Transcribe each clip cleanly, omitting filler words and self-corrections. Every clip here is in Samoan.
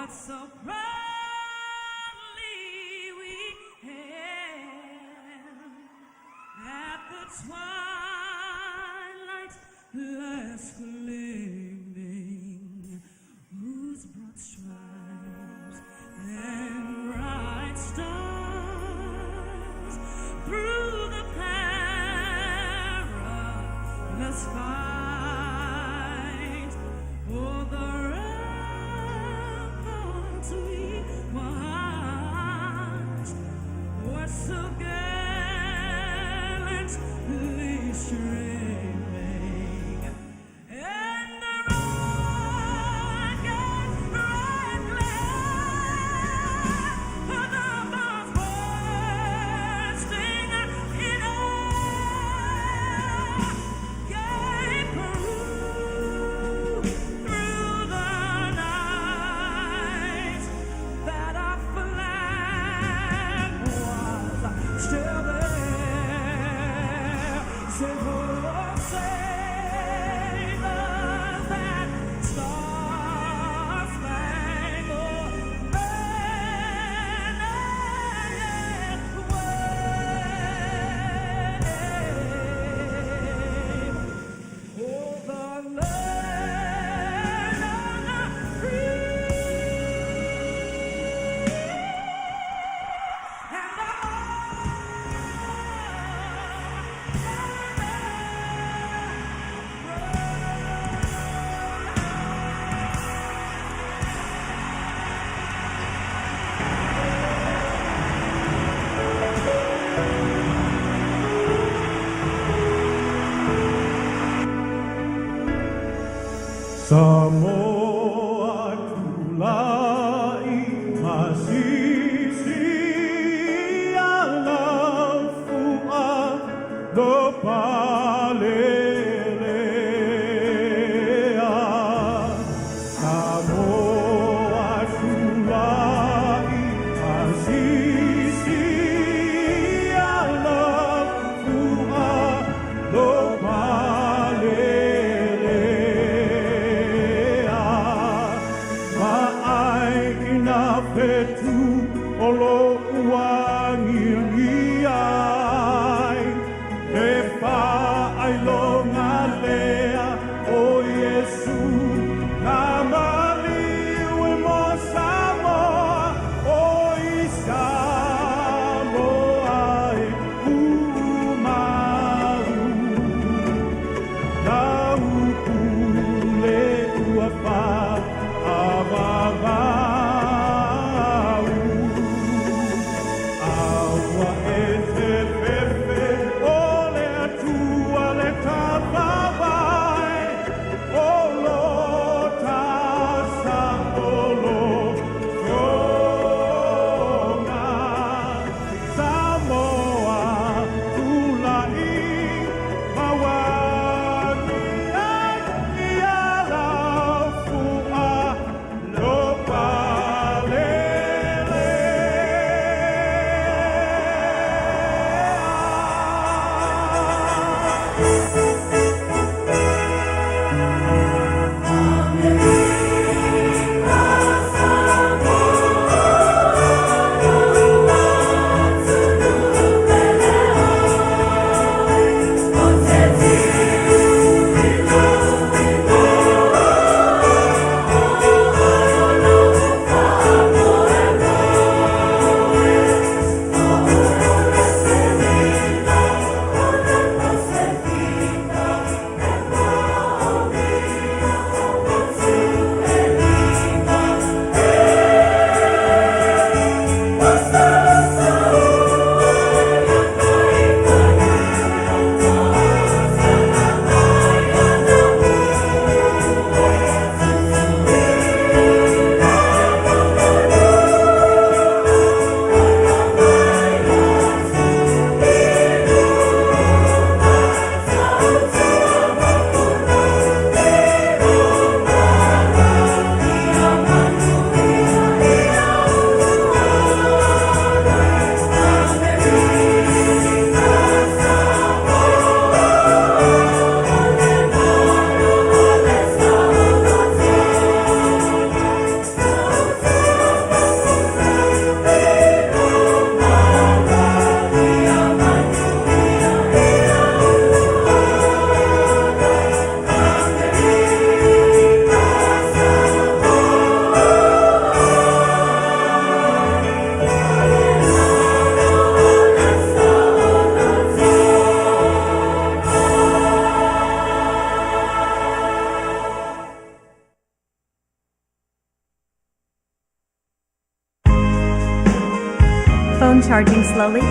What so proudly we hailed at the twilight's last gleaming, whose broad stripes and bright stars through the perilous fight o'er the ramparts we watched were so gallantly streaming, and the rocket's red glare, the bombs bursting in air, gave proof through the night that our flag was still there. Say, oh, say does that star-spangled banner yet wave o'er the land of the free and the home of the Samoa tulai masisi alafua lo palelea. Samoa tulai masisi alafua lo palelea. Ma'ai na fetu o lo uagiagi ai, e faailoga lea o Iesu na maliu e mo Samoa o i Samoa e tumau. Lau pule ua fa'avavau. A ua e te fefe o le Atua le Charging slowly.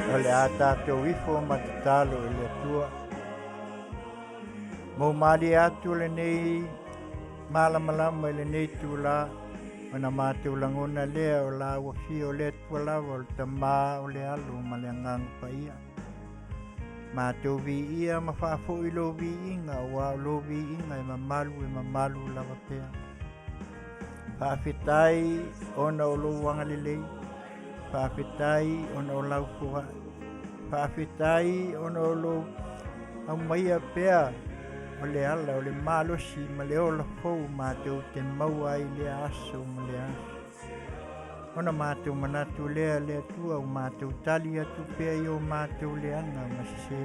O le a tatou ifo ma tatalo i le Atua. Mo malie atu lenei malamalama i lenei itula, ona matou lagona lea o la ua fia o le Atua lava o le Tama, o le Alo ma le Agaga Paia. Matou viia ma faafoi lou viiga, aua o lou viiga e mamalu e mamalu lava pea. Faafetai ona o lou agalelei, faafetai ona o lau foai, faafetai ona o lou aumaia pea o le ala o le malosi ma le ola fou matou te maua ai lea aso ma lea aso. Ona matou manatu lea le Atua ua matou tali atu pea i o matou leaga ma sese.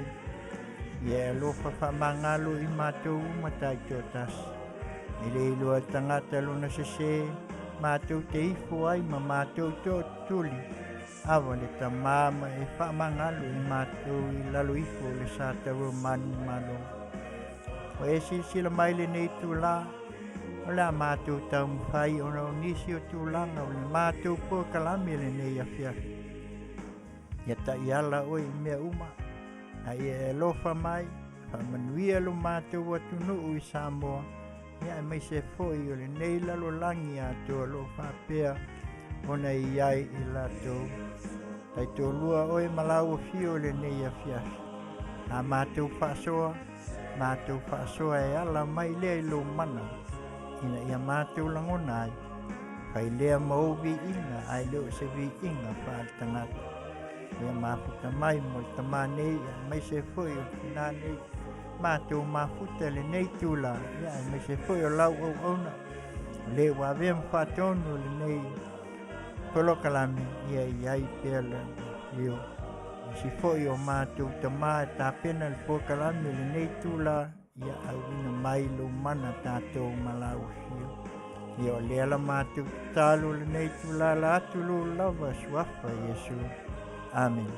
Ia e alofa faamagalo i matou uma taitoatasi. E le iloa e le tagata lona sese, matou te ifo ai ma matou tootutuli. Ava le Tama ma e faamagalo i matou i lalo ifo o le sa tauomanu malo. Ua e silasila mai lenei itula, o le a matou taumafai ona o nisi o tulaga o le matou polokalame lenei afiafi. Ia taiala oe i mea uma, a ia e alofa mai, faamanuia lo matou atunuu i Samoa, ia aemaise foi o lenei lalolagi atoa o lo o faapea ona i ai i latou. Taitoalua oe ma lau afio i lenei afiafi. A matou faasoa, matou faasoa e ala mai lea i lou mana, ina ia matou lagona ai, fai lea ma ou viiga, ae le o se viiga faale-tagata. Ia mafuta mai mo le tama nei, aemaise foi o le tina nei, matou mafuta i lenei itula, ia aemaise foi o lau auauna, o le ua avea ma faatonu lenei polokalame, ia i ai pea le io. Nisi foi o matou tama e tapena le polokalame i lenei itula, ia auina mai lou mana tatou ma lau afio. Ia o lea la matou tatalo lenei itula la atu lou lava suafa Iesu. Amene.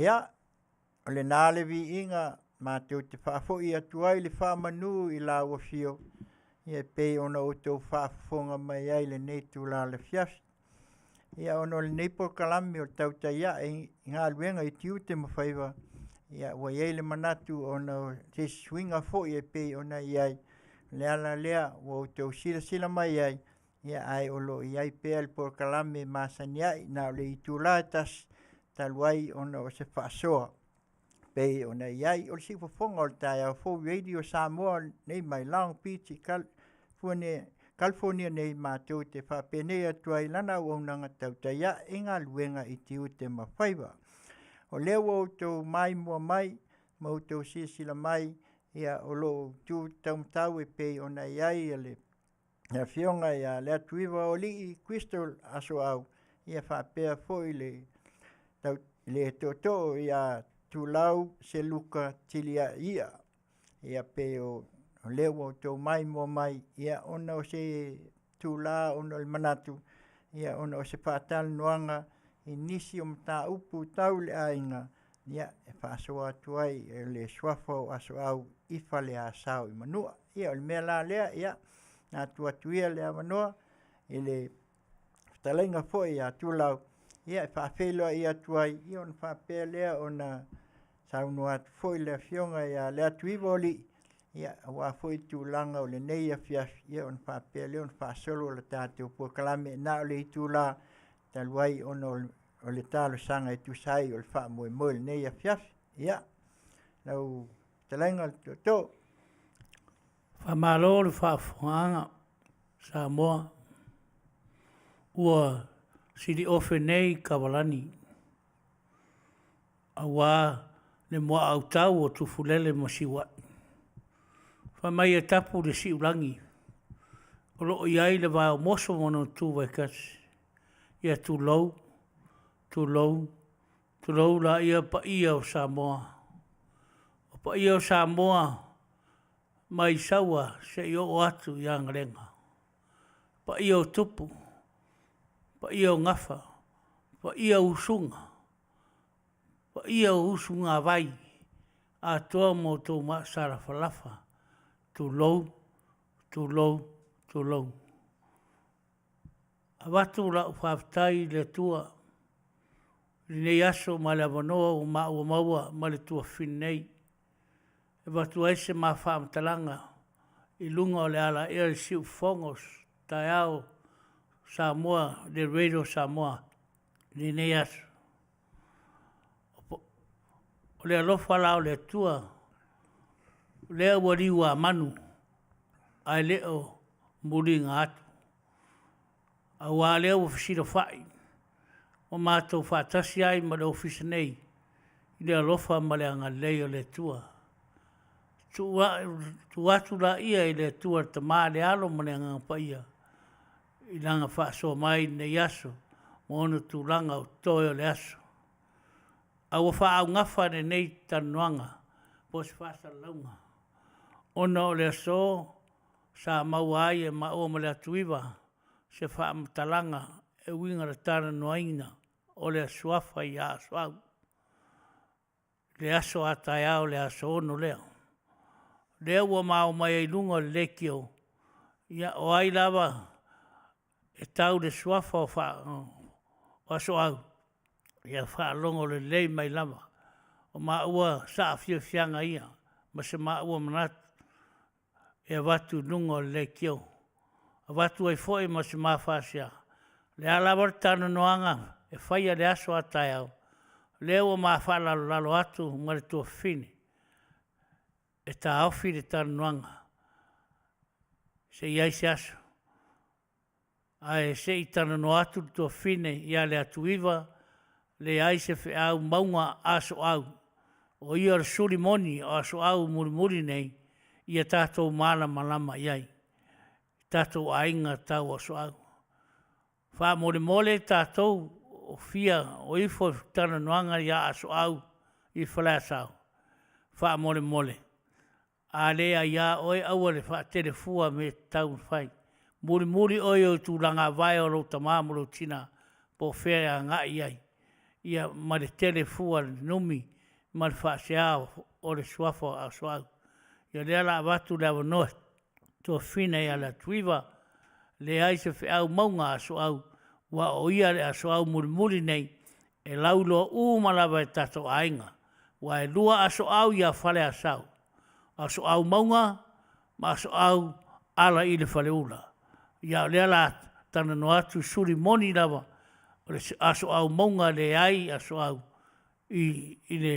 Ia, o lena le viiga matou te faafoi atu ai le faamanu i lau afio, ia e pei ona outou faafofoga mai ai i lenei itula o le afiafi. Ia ona o lenei polokalame o le tautai ae i galuega i tiute ma faiva, ia ua i ai le manatu ona o se isi suiga foi e pei ona i ai, o le ala lea ua outou silasila mai ai, ia ae o lo o i ai pea le polokalame masani ai, na o le itula e tasi. talu ai ona o se faasoa pei ona i ai o le siufofoga o le taeao fou Radio Samoa nei mai Long Beach i California, California nei matou te faapenei atu ai lana auaunaga tautai ae i galuega i tiute ma faiva. O lea ua outou maimoa mai ma outou silasila mai ia o lo o tu taumatau e pei ona i ai le afioga ia Leatuiva-o-Alii Crystal Asoau ia faapea foi le tau, le tootoo ia Tulau Seluka Tiliaia ia pei o lea ua outou maimoa mai ia ona o se itula ona o le manatu ia ona o se faatalanoaga i nisi o mataupu tau le aiga ia e faasoa atu ai e le suafa o Asoau i Faleasao i Manua. Ia o le mea la lea, ia na atu atu ia le avanoa i le fetalaiga foi ia Tulau ia e faafeiloai atu ai ia ona faapea lea ona saunoa atu foi le afioga ia Leatuiva-o-Alii ia aua foi tulaga o lenei afiafi ia ona faapea lea ona faasolo le tatou polokalame na o le itula talu ai ona o le talosaga e tusa ai o le faamoemoe o lenei afiafi. Ia, lau fetalaiga le tootoo. Faamalo le faafofogaaga Samoa, ua siliofe nei Kavalani aua le muaautau o Tufulele ma Siuai. Fai mai e tapu le siulagi o lo o i ai le vaomoso ma ona tu vaitasi. Ia tulou, tulou, tulou laia paia o Samoa. O paia o Samoa mai Saua seia oo atu i Agalega. Paia o Tupu, paia o Gafa, paia o Usuga, paia o Usugavai, atoa ma outou maasalafalafa, tulou, tulou, tulou. Avatu lau faafetai i le Atua i lenei aso ma le avanoa ua maua maua ma le tuafafine nei e avatu ai se ma faamatalaga i luga o le alaea o le siufofoga o taeao Samoa, le Radio Samoa i lenei aso. O le alofa la o le Atua o lea ua liuamanu ae le o muliga atu, aua o lea ua fesilafai ua matou faatasi ai ma le Ofisa nei i le alofa ma le agalelei o le Atua. Tuu atu laia i le Atua le Tama, le Alo ma le Agaga Paia i Lana faasoa mai i lenei aso ma ona tulaga o totoe o le aso. A ua faaugafa lenei talanoaga po o se faasalalauga ona o le aso sa maua ai e maua ma Leatuiva se faamatalaga e uiga i le talanoaina o le Suafa ia Asoau i le aso a taeao le aso 6 lea. O lea ua ma omai ai i luga o le leitio, ia o ai lava e tau le suafa o Asoau, ia faalogo lelei mai lava. O maua saafiafiaga ia ma se maua manatu e avatu i luga o le leitio. Avatu ai foi ma se ma faasea, o le a lava le talanoaga e faia i le aso a taeao, o lea ua ma faalalolalo atu ma le tuafafine e taofi le talanoaga se i i ai se aso, ae se i talanoa atu le tuafafine ia Leatuiva, leai se feau mauga Asoau, o ia o le suli moni o Asoau mulimuli nei, ia tatou malamalama i ai i tatou aiga tau Asoau. Faamolemole tatou o fia o ifo i talanoaga ia Asoau i Faleasao, faamolemole, a le aia oe aua le faatele fua i mea e tatau ona fai. Mulimuli oe i ou tulagavae o lou tama ma lou tina po o fea e agai i ai, ia ma le tele fua i le numi ma le faasea o le suafa o Asoau. Ia o lea o le a avatu le avanoa i le tuafafine ia Leatuiva, leai se feau mauga a Asoau, aua o ia le Asoau mulimuli nei e lauiloa uma lava i tatou aiga, aua e lua Asoau ia Faleasao, o Asoau mauga ma Asoau ala i le faleula. Ia o lea o le a talanoa atu, suli moni lava. O le asoau mauga leai asoau i, i, le,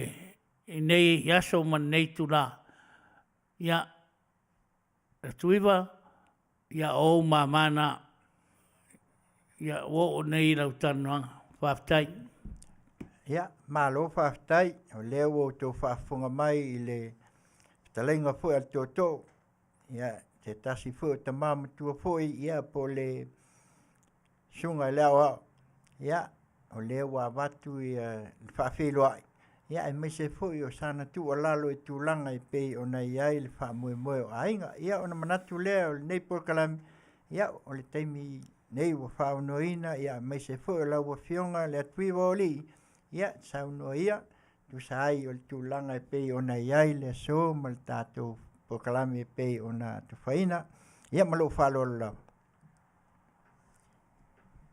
i nei aso ma nei itulā. Ia, le Atuiva, ia o ou mama na. Ia, ua oo nei i lau talanoaga. Faafetai. Ia, malo faafetai. O lea ua outou faafofoga mai i le fetalaiga foi a le tootoo. Ia, se tasi foi o tama matua foi, ia, po o le susuga i le aoao, ia, o lea ua avatu ia le faafeiloai, ia aemaise foi o sana tuualalo i tulaga e pei ona i ai le faamoemoe o aiga. Ia ona manatu lea o lenei polokalame, ia o le taimi nei ua faaaunoaina, ia aemaise foi o lau afioga le Atuiva o Alii, ia saunoa ia tusa ai o le tulaga e pei ona i ai le aso ma le tatou polokalame e pei ona tufaina. Ia ma lou faaaloalo lava.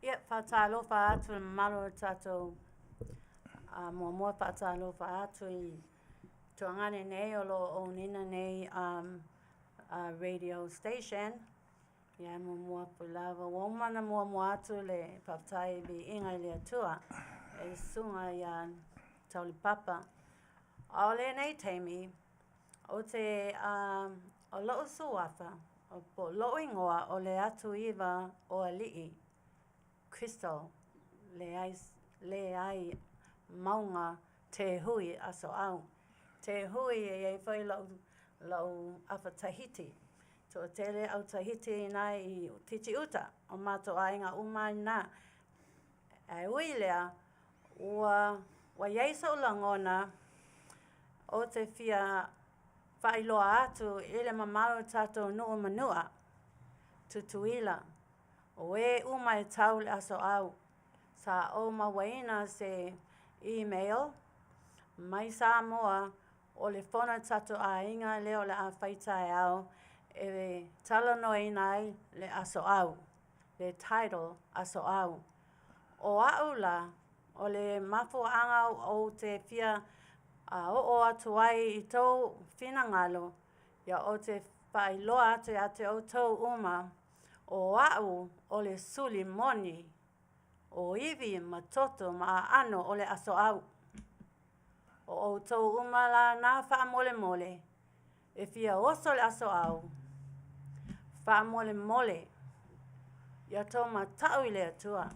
Ia, faatalofa atu i le mamalu o le tatou muamua faatalofa atu i tuagane nei o lo o ownina nei um, radio station. Ia, muamua atu lava, ua uma ona muamua atu le faafetai i viiga i le Atua e le susuga ia Taulipapa. A o lenei taimi, o te, uh, o lou suafa, Po o lou igoa o le Atuiva o Alii, Crystal, leai, leai mauga te hui aso au. Te hui e iai foi lou, lou afa Tahiti. Toatele au Tahiti ina i Fiti Uta, o matou aiga uma ina. Ae ui lea, ua, ua iai sou lagona o te fia Faailoa atu i le mamalu o tatou nuu ma Nua, Tutuila, o e uma e tau le aso au. Sa ou mauaina se email mai Samoa o le fono a tatou aiga lea o le a fai taeao e talanoaina ai le aso au, le title aso au. O a'u la, o le mafuaaga ou te fia oo atu ai i tou finagalo, ia ou te faailoa atu ia te outou uma, o a'u o le suli moni, o ivi ma toto ma aano o le aso au. O outou uma la na faamolemole e fia oso le aso au, faamolemole ia tou mata'u i le Atua,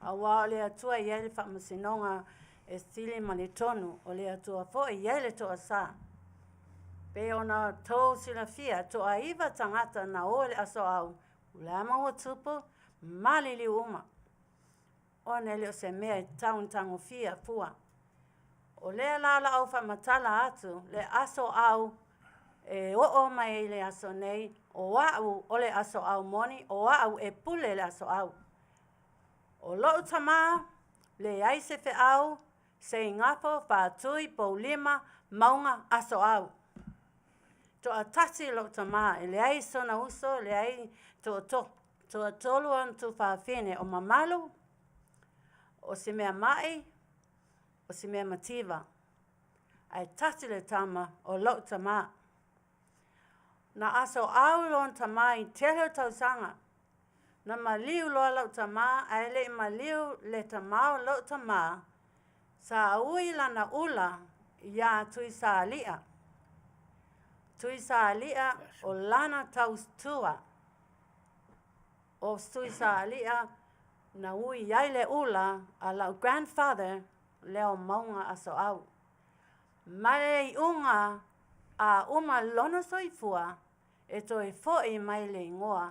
auā o le Atua e i ai le faamasinoga e sili ma le tonu, o le Atua foi e i ai le toasā. Pei ona tou silafia, toaiva tagata na o i le aso au, o le a maua tupu, maliliu uma. Ona e le o se mea e tatau ona tagofia fua. O lea la o le a ou faamatala atu le aso au e oo mai ai i le aso nei, o a'u o le aso au moni, o a'u e pule le aso au. O lo'u tamā, leai se feau, se igafo, faatui, poulima, mauga, aso au. Toatasi lo'u tamā, e leai sona uso, leai toatolu ona tuafafine, o Mamalu, o Simeama'i, o Simeamativa. Ae tasi le tama o lo'u tamā. Na asoau lona tamā i tele o tausaga. Na maliu loa la'u tamā ae le i maliu le tamā o lo'u tamā, sa ui lana ula iā Tuisaali'a. Tuisaali'a o lana tautua. O Tuisaali'a na ui ai le ula a la'u grandfather lea o Mauga Asoau. Ma le iuga a uma lona soifua e toe fo'i mai le igoa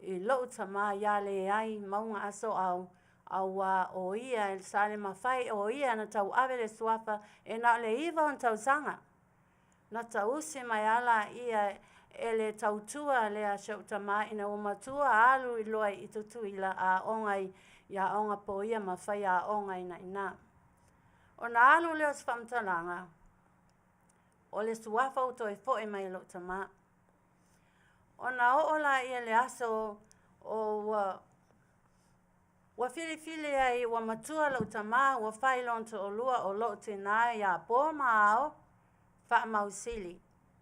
i lo'u tamā iā leai Mauga Asoau auā o ia sa le mafai o ia na tauave le suafa e na o le iva ona tausaga. Na tausi mai a la ia e le tautua lea si o'u tamā ina ua matua alu loa i Tutuila a aoga i aoga poia ma fai aoga ina inā. Ona alu lea o se faamatalaga, o le suafa ua toe fo'i mai i lo'u tamā. Ona oo laia le aso o ua ua filifili ai ua matua lo'u tamā ua fai lona to'alua o lo'u tinā iā po ma ao, faamausili,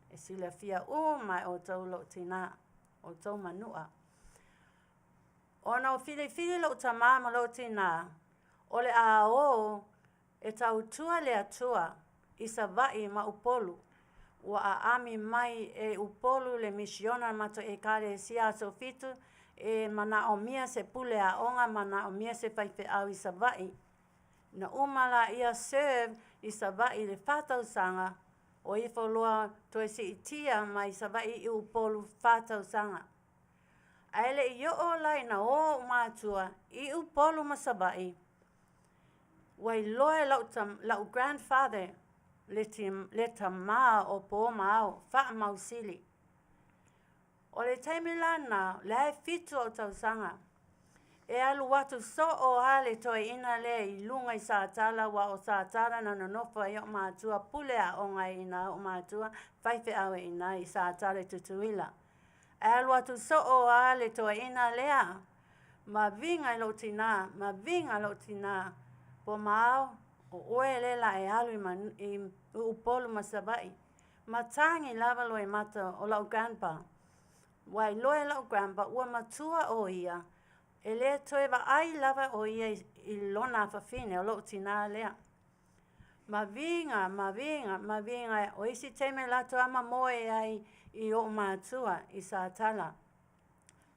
e silafia uma e outou lo'u tinā, outou ma Nu'a. Ona o filifili lo'u tamā ma lo'u tinā. O le a ō e tautua le Atua i Savaii ma Upolu. Ua aami mai e Upolu le misiona a matou Ekalesia Aso Fitu e manaomia se pule aoga manaomia se faifeau i Savaii. Na uma laia serve i Savaii i le fa tausaga, o ifo loa toe siitia mai Savaii i Upolu fa tausaga. Ae le i oo la ina o oʻu matua i Upolu ma Savaii, ua iloa e la'u la'u grandfather le le tamā o Po ma Ao, Faamausili. O le taimi la lena, la e fitu o'u tausaga. E alu atu soo lava le toeaina lea i luga i Satala aua o Satala na nonofo ai o'u matua, pule aoga ai i ina o'u matua, faifeau ai i ina i Satala i Tutuila. Ae alu atu soo lava le toeaina lea ma viga i lou tinā, ma viga lou tinā, Po ma Ao, o oe lea o le a e alu i Upolu ma Savaii. Ma tagi lava loimata o la'u grandpa. Ua iloa e la'u grandpa ua matua ʻo ia, e lē toe vaai lava ʻo ia i lona afafine, o lo'u tinā lea. Ma viga, ma viga, ma viga, o isi taimi latou lava ma moe ai i o'u matua i Satala.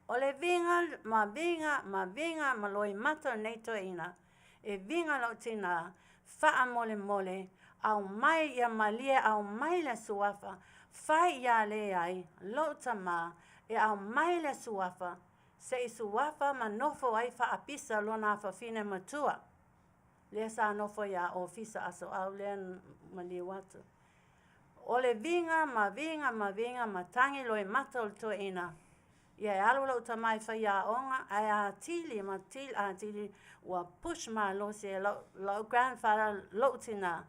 O le viga, ma viga, ma viga, ma loimata o lenei toeaina, e viga lou tinā, faamolemole, aumai ia malie, aumai le suafa, fai ia leai, lou tamā, e aumai le suafa, se i suafa ma nofo ai faapisa lona afafine matua. Lea sa nofo iā Ofisa Asoau lea maliu atu. O le viga ma viga ma viga ma tagi loimata o le toeaina, ia e alu lou tamā e faiaoga ae atili ma atili ua push malosi e la'u grandfather lo'u tinā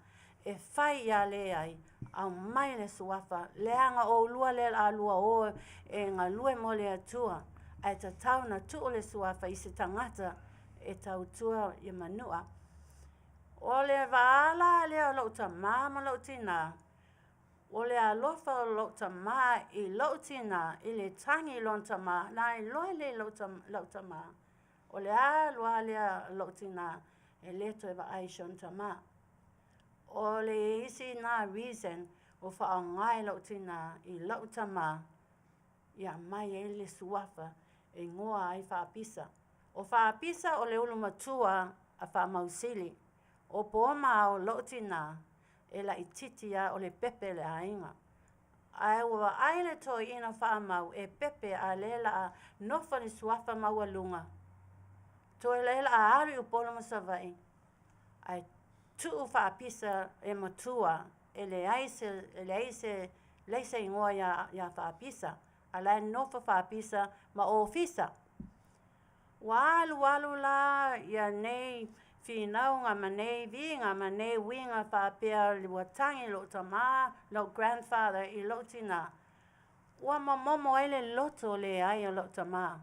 e fai ia leai, aumai le suafa, leaga o oulua lea o le a lua o e galue mo le Atua, ae tatau ona tuu le suafa i se tagata e tautua ia Manua. O le vā la lea o lou tamā ma lou tinā, o le alofa o lou tamā i lou tinā, i le tagi i lona tamā, na iloa lelei lou tamā, o le alu lava lea o lou tinā e le toe vaai i si ona tamā. O le isi lena reason ua faaaoga e lou tinā i lou tamā ia aumai ai le suafa e igoa ai Faapisa. ʻO Faapisa o le ulu matua a Faamausili. ʻO Po ma Ao loʻu tinā, e laʻitiiti a o le pepe o le ʻaiga. Ae ua vaai le toeaina Faamau e pepe a lea la nofo le suafa maualuga. Toe lea la alu i Upolu ma Savaii, ae tuu Faapisa e matua e leai se e leai se leai se igoa iā iā Faapisa. A la e nofo Faapisa ma ofisa. Ua alualu la ia nei finauga ma nei viga ma nei uiga faapea ua tagi lou tamā, lou grandfather i lou tinā. Ua momomo ai le loto leai o lou tamā.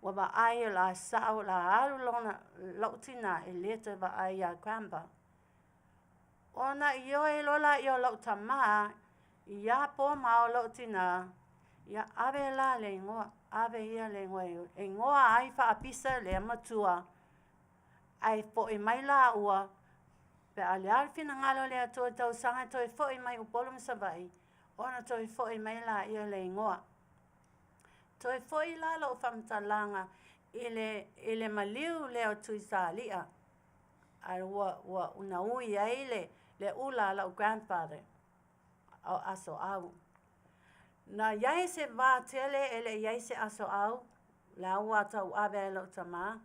Ua vaai o le a sao o le a alu lona lou tinā e le toe vaai iā grandpa. Ona ioe loa laia o lou tamā iā Po ma Ao lou tinā, ia ave la le igoa, ave ia le igoa e igoa ai Faapisa lea matua, ae foʻi mai lāua, pe a o le a le finagalo o le Atua i tausaga e toe foʻi mai Upolu ma Savaii, ona toe foʻi mai laia o le igoa. Toe foʻi la lou faamatalaga i le i le maliu lea o Tuisaaliʻa. A ua ua na ui ai le le ula a la'u grandfather o Asoau. Na iai se vā tele e leʻi iai se Asoau, la ua tauave ai lo'u tamā,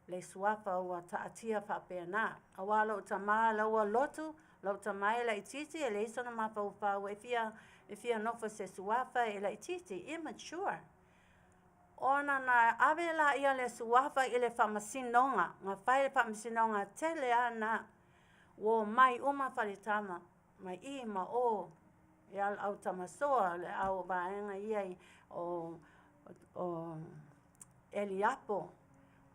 le suafa ua taatia faapena. Auā lo'u tamā la ua lotu, lo'u tamā e laʻitiiti e leai sona mafaufau e fia e fia nofo i se suafa e laʻitiiti, immature. Ona na ave laia le suafa i le faamasinoga, na fai le faamasinoga tele a na, ua omai uma faletama, mai i ma o, ia le au tamasoa, le au vaega ia i o o Eliapo,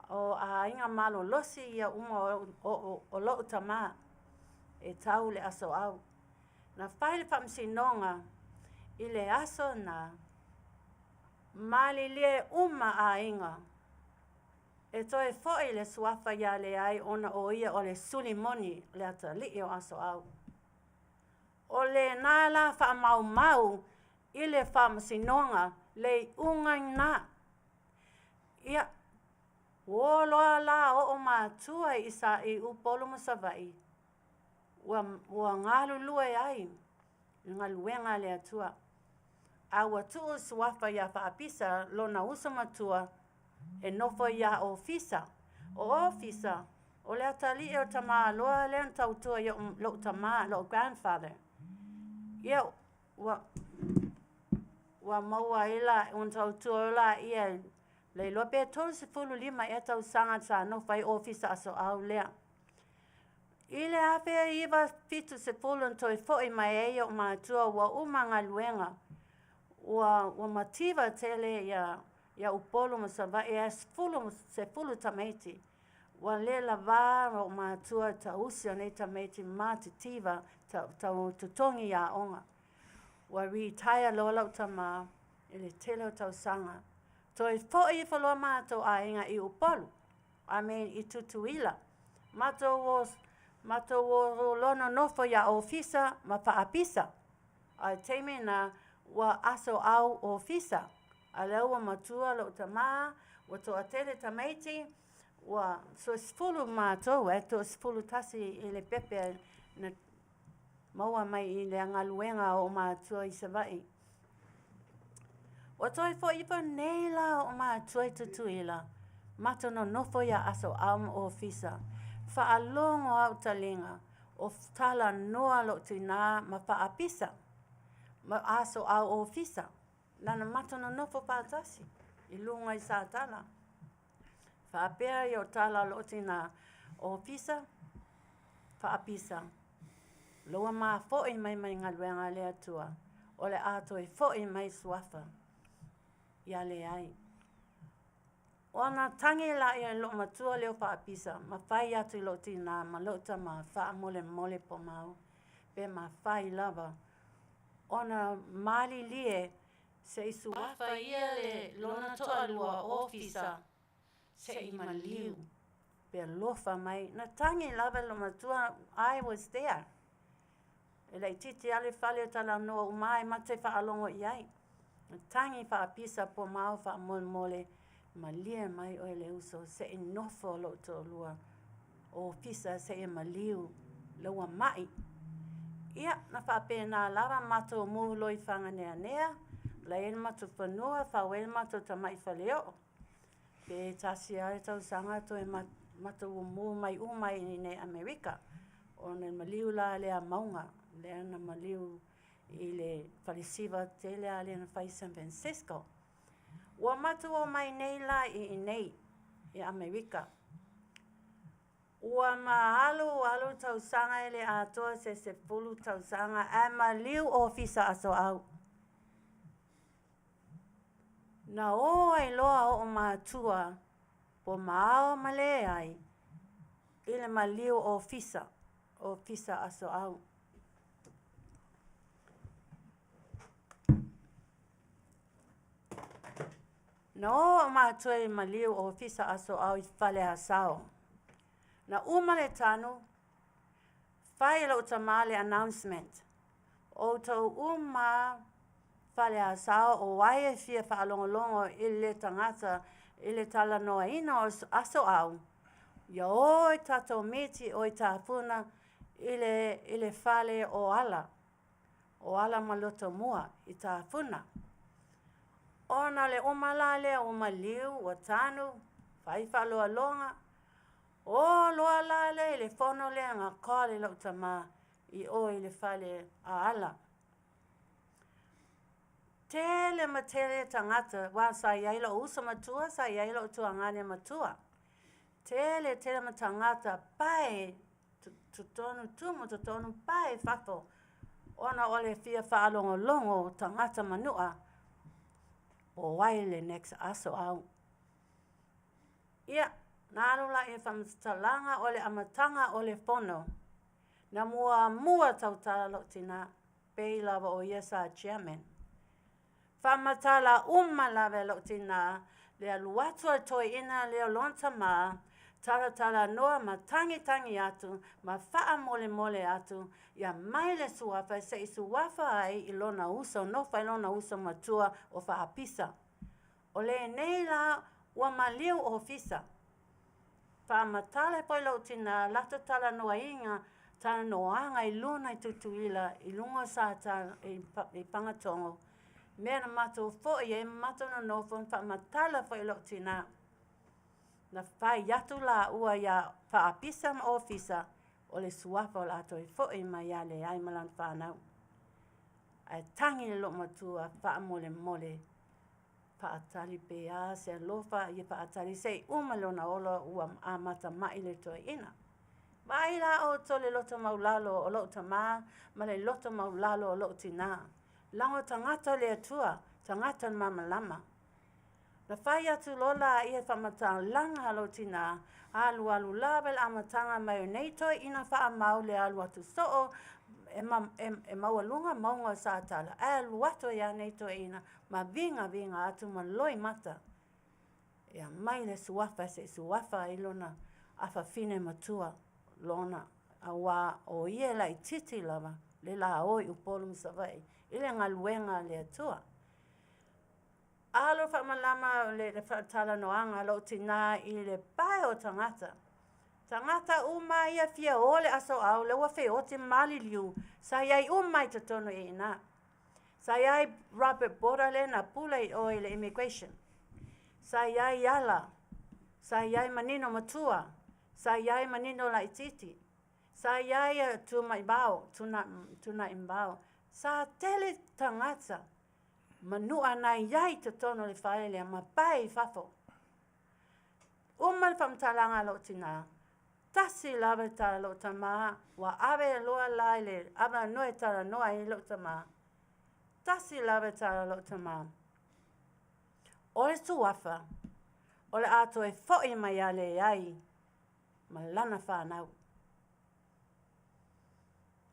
o aiga malolosi ia uma o o o lo'u tamā e tau le asoau. Na fai le faamasinoga i le aso na, malilie uma aiga. E toe foʻi le suafa iā Leai ona ʻo ia o le suli moni le atalii o Asoau. O lena la faamaumau i le faamasinoga le iuga lena. Ia, ua o loa la oo matua i sa i Upolu ma Savaii, ua, ua galulue ai i le galuega a le Atua. A ua tuu suafa iā Faapisa lona uso matua e nofo iā Ofisa. O Ofisa, o le atalii o Tamaloa lea na tautua i lou tamā, lou grandfather. Ia, ua, ua maua ai la, ua tautua laia le iloa pe 35 ea tausaga sa nofo ai Ofisa Asoau lea. I le 1970 na toe foʻi mai ai oʻu matua ua uma galuega. Ua, ua mativa tele ia, ia Upolu ma Savaii ae sefulu, sefulu tamaiti. Ua le lavā oʻu matua tausi o nei tamaiti matitiva tau, tau totogi i aoga. Ua retire loa lau tamā i le tele o tausaga. Toe foʻi ifo loa matou aiga i Upolu. I mean i Tutuila. Matou o, matou o loa nonofo iā Ofisa ma Faapisa. A i le taimi lena, ua aso au ofisa, a lea ua matua lou tamā, ua toatele tamaiti, ua toasefulu matou, e toasefulu tasi i le pepe na maua mai i le galuega a oo matua i Savaii. Ua toe foʻi ifo nei la oo matua i Tutuila, matou nonofo iā Asoau ma Ofisa. Faalogo au taliga, o talanoa lou tinā ma Faapisa, ma Asoau Ofisa, lana matou nonofo faatasi i luga i Satala. Faapea i o tala lou tinā, Ofisa, Faapisa, loa mafoʻi mai mai galuega a le Atua, o le a toe foʻi mai suafa iā Leai. Ona tagi laia i lou matua leo faapisa ma fai atu i lou tinā ma lou tamā faamolemole pomau pe mafai lava ona malilie se i suafa ia le lona toalua ofisa se i maliu pe alofa mai. Na tagi lava lou matua, I was there. E laitiiti lava le fale o talanoa uma ai ma te faalogo i ai. Na tagi faapisa pomau faamolemole, malie mai oe le uso se i nofo lou toalua ofisa seia maliu la ua maʻi. Ia, na faapena lava matou mu loa i Faganeanea, la e i ai le matou fanua, fau ai le matou tamai faleoo. Pe tasi lava le tausaga toe matou mu mai uma ai i inei Amerika, ona e maliu la lea mauga, lea na maliu i le falesiva tele lava lea na fai i San Francisco. Ua matou omai nei la i inei i Amerika. Ua ma alu alu tausaga e le atoa se 10 tausaga ae maliu ofisa Asoau. Na o ai loa oo matua po maao ma leai i le maliu ofisa, ofisa Asoau. Na o oo matua i maliu ofisa Asoau i Faleasao. Na uma le tanu, fai e lou tamā le announcement. Outou uma Faleasao o ai e fia faalogologo i le tagata i le talanoaina o Asoau, ia o i tatou miti o i Tafuna i le, i le fale o Ala, o Ala ma Lotomua i Tafuna. Ona o le uma la lea ua maliu, ua tanu, fai faaloaloga, o loa la lea i le fono lea na call e lou tamā i o i le fale a Ala. Tele ma tele tagata, aua sa i ai lou uso matua, sa i ai lou tuagane matua. Tele tele ma tagata pae totonu, tumu totonu, pae fafo, ona o le fia faalogologo o tagata manua po o ai le next Asoau. Ia, na alu laia i faamatalaga o le amataga o le fono. Na muamua tautala lou tinā, pei lava o ia sa chairman. Faamatala uma lava e lou tinā. Le alu atu a le toeaina lea o lona tamā, talatalanoa ma tagitagi atu ma faamolemole atu ia mai le suafa se i suafa ai i lona uso, nofo ai lona uso matua o Faapisa. O lenei la ua maliu ofisa. Faamatala foi lou tinā latou talanoaina talanoaga i luna i Tutuila i luga o Sata i Fagatogo, mea na matou foi ai ma matou nonofo ma faamatala foi lou tinā. Na fai atu lāua iā Faapisa ma Ofisa o le suafa o le a toe foi mai ia Leai ma lana fanau. Ae tagi le loomatua faamolemole faatali pe a se alofa ia faatali se i uma lona ola ua amata ma'i le toeaina. Vaai la outou le loto maulalo o lou tamā ma le loto maulalo o lou tinā. Lago tagata o le Atua, tagata o le malamalama. Na fai atu loa laia i faamatalaga a lou tinā, alualu lava i le amataga mai o nei toeaina faamau le alu atu soo e, ma, e, e maualuga mauga o Satala, ae alu atu ai lava nei toeaina ma vigaviga atu ma loimata e aumai le suafa se i suafa ai lona afafine matua lona, auā o ia e laitiiti lava le la o i Upolu ma Savaii i le galuega a le Atua. Alo faamalama le, le faatalanoaga a lou tinā i le pae o tagata. Tagata uma ia fia o le aso au le ua feoti ma maliliu, sa i ai uma i totonu i ina. Sa i ai Robert Border lea na pule i o i le immigration. Sa i ai Ala, sa i ai Manino Matua, sa i ai Manino Laitiiti, sa i ai Tumaivao, Tunaivao. Sa tele tagata manua na i ai i totonu o le fale lea ma pae i fafo. Uma le faamatalaga a lou tinā, tasi lava le tala a lou tamā, ua ave loa la i le avanoa e talanoa ai lou tamā. Tasi lava le tala a lou tamā. O le suafa, o le a toe foi mai ia Leai ma lana fanau.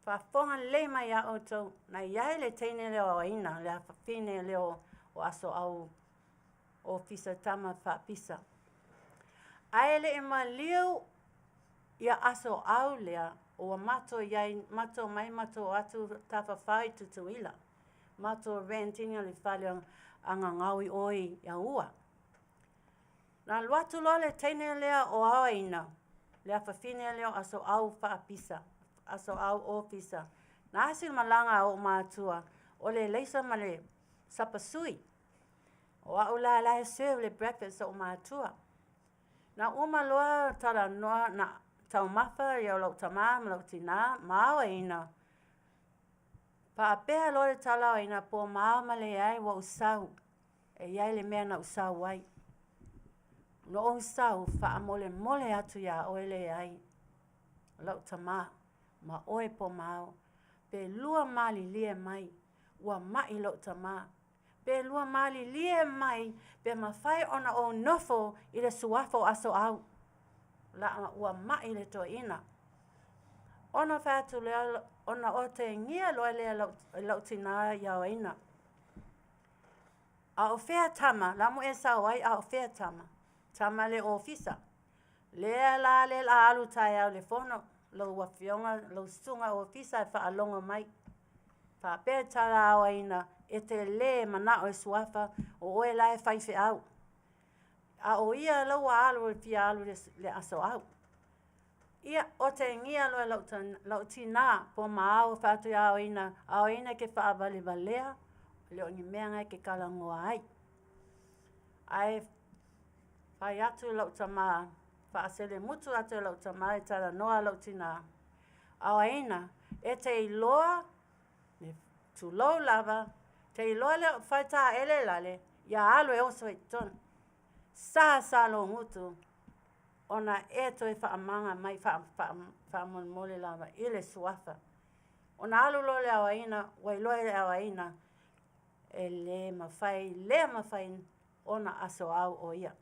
Faafofoga lelei mai iā outou, na i ai le teine lea o Aina, le afafine lea o Asoau Ofisa Tama Faapisa. Ae le i maliu ia Asoau lea, ua matou i ai, matou mai matou o atu tafafao i Tutuila. Matou rent ina le fale a gagau i o i Aua. Na alu atu loa le teine lea o Aoaina, le afafine lea o Asoau Faapisa, Asoau Ofisa. Na asi le malaga a ou matua, o le leisa ma le sapasui. O au la la e serve le breakfast o ou matua. Na uma loa talanoa, na taumafa ia lou tamā ma lou tinā ma aoaina. Faapea loa le tala aoaina po ma ao ma leai ua ou sau. E i ai le mea na ou sau ai. Na ou sau faamolemole atu iā oe leai, lau tamā, ma oe po ma ao, pe lua malilie mai, ua ma'i lou tamā. Pe lua malilie mai, pe mafai ona ou nofo i le suafa o Asoau, la ua ma'i le toeaina. Ona fai atu lea, ona otegia loa lea e lou tinā i aoaina. A o fea tama, la mo e sau ai a o fea tama. Tama le ofisa. Lea la le la alu taeao le fono, lau afioga, lau susuga ofisa e faalogo mai. Faapea tala aoaina, e te lē manao e suafa, o oe la e faifeau. A o ia la ua alu e fia alu le aso au. Ia, otegia loa lau, lau tinā, po ma ao fai atu ia aoaina, aoaina ke faavalevalea, le o ni mea ngai ke kalagoa ai. Ae fai atu lau tamā, faaselemutu atu lau tamā e talanoa lau tinā. Aoaina, e te iloa, le tulou lava, te iloa le fai taele lale, ia alu e oso i totonu. Sa sa logutu, ona e toe faamaga mai faamolemole lava i le suafa. Ona alu loa le aoaina, ua iloa e le aoaina, e lē mafai, le mafai ona asoau o ia.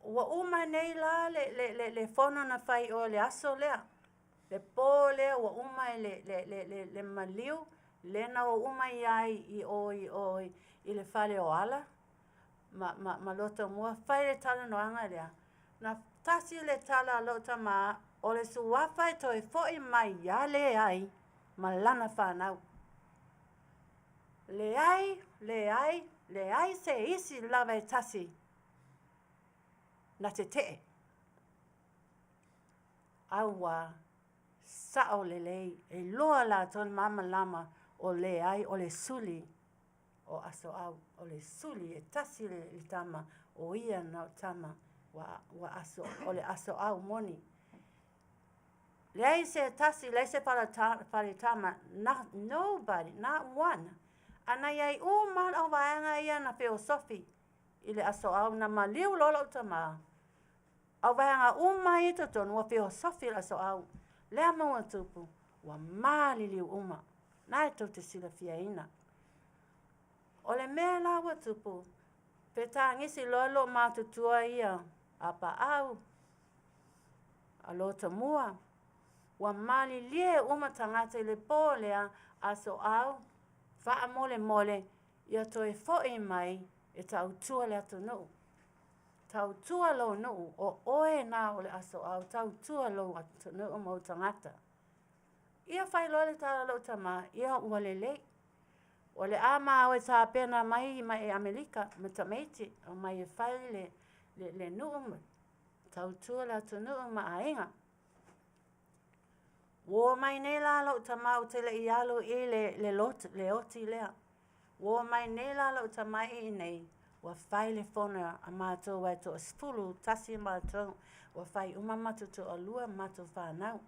Ua uma nei la le, le, le, le fono na fai o le aso lea. Le pō lea ua uma e le, le, le, le, le maliu, le na o uma i ai i o i o i le fale o ala. ma, ma, ma Lotomua, fai le talanoaga lea. Na tasi le tala a lou tamā, o le suafa e toe fo'i mai iā Leai ma lana fanau. Leai, leai, leai se isi lava e tasi na tete'e. Auā, sa'o lelei, e iloa latou le malamalama o Leai o le suli o Asoau, o le suli e tasi le tama, o ia na o tama ua, ua aso, o le Asoau moni. Leai se tasi, leai se faletama, na, nobody, not one. A na iai uma le auvaega ia na feosofi i le Asoau, na maliu loa lou tamā. Auvaega uma ia i totonu ua feosofi le Asoau. Lea ma ua tupu, ua maliliu uma. Na e tou te silafiaina. O le mea la ua tupu, fetagisi loa lou matutua ia a Paau, a Lotomua, ua malilie uma tagata i le po lea, Asoau, faamolemole, ia toe fo'i mai e tautua le atunuu. Tautua lou nuu, o oe na o le Asoau, tautua lou atunuu ma ou tagata. Ia fai loa le tala a lou tamā, ia ua lelei. O le a māua e tapena mai mai Amerika ma tamaiti, omai e fai le, le, le nuu ma tautua le atunuu ma aiga. Ua o mai nei la lou tamā ou te le i alu i le, le, lot, le oti lea. Ua o mai nei la lou tamā i inei, ua fai le fono a mātou aua e toa-11 mātou, ua fai uma matou toalua ma matou fanau.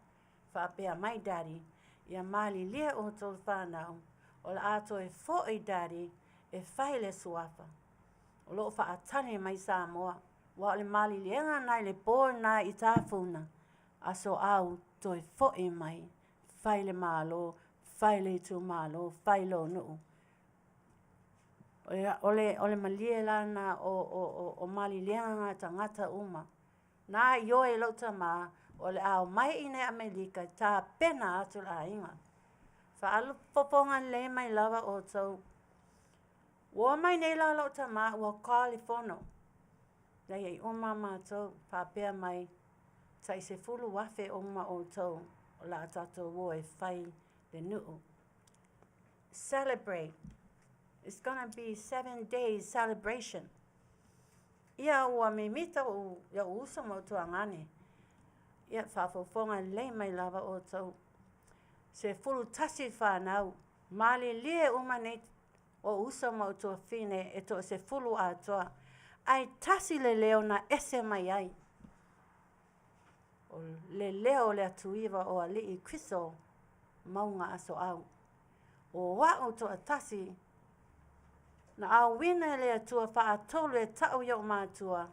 Faapea mai Daddy, ia malilie outou fanau, o le a toe fo'i Daddy e fai le suafa. O lo o faatali mai Samoa, aua o le maliliega na i le po na i Tafuna, aso au toe fo'i mai, fai le Malo, fai le itumalo, fai lou nuu. O le, o le malie la na o, o, o, o maliliega na tagata uma. Na ioe i lou tamā, o le a omai i inei Amerika e tapena atu le aiga. Faafofoga lelei mai lava outou. Ua omai nei la lou tamā, ua call le fono. Na iai uma matou, faapea mai, tai 10,000 uma outou o le a tatou o e fai le nuu. Celebrate. It's gonna be 7 days celebration. Ia ua mimita ou ia'u uso ma ou tuagane. Ia faafofoga lelei mai lava outou. 11 fanau, malilie uma nei o uso ma ou tuafine e toa-10 atoa. Ae tasi le leo na ese mai ai. O le leo o le atuiva o alii Kriso mauga Asoau. O a'u toatasi na auina e le Atua faatolu e ta'u i o'u matua.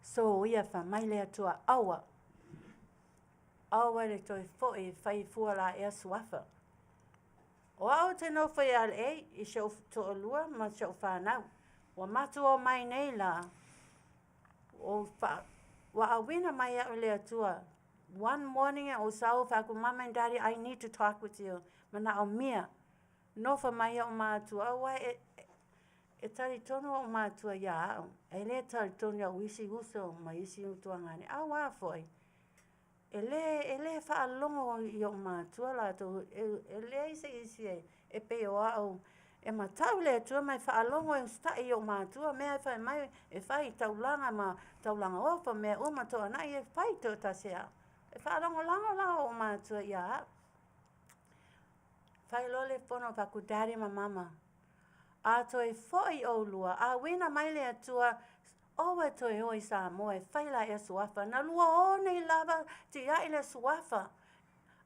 So ia fai mai le Atua aua. Aua le toe fo'i e fai fua la ea suafa. O a'u te nofo i LA i si o'u toalua ma si o'u fanau. Ua matou o mai nei la. O fa, ua auina mai a'u le Atua. One morning e ou sau fai atu, Mama and Daddy, I need to talk with you. Manaomia. Nofo mai o'u matua, aua e, e talitonu o'u matua iā a'u. E lē talitonu ia'u isi uso ma isi utuagane. Auā fo'i. E lē, e lē faalogo i o'u matua latou, e, e leai se isi e, e pei o a'u e mata'u le Atua ma e faalogo e usita'i i o'u matua, mea e fai mai e fai taulaga ma taulaga ofa mea uma to'ana'i e fai to'atasi a'u. E faalagolago la o'u matua iā a'u. Fai loa le fono fai atu, Daddy ma Mama, a toe fo'i ʻoulua, auina mai le Atua, aua e toe o i Samoa e fai la ea suafa. Na lua o nei lava tia'i le suafa.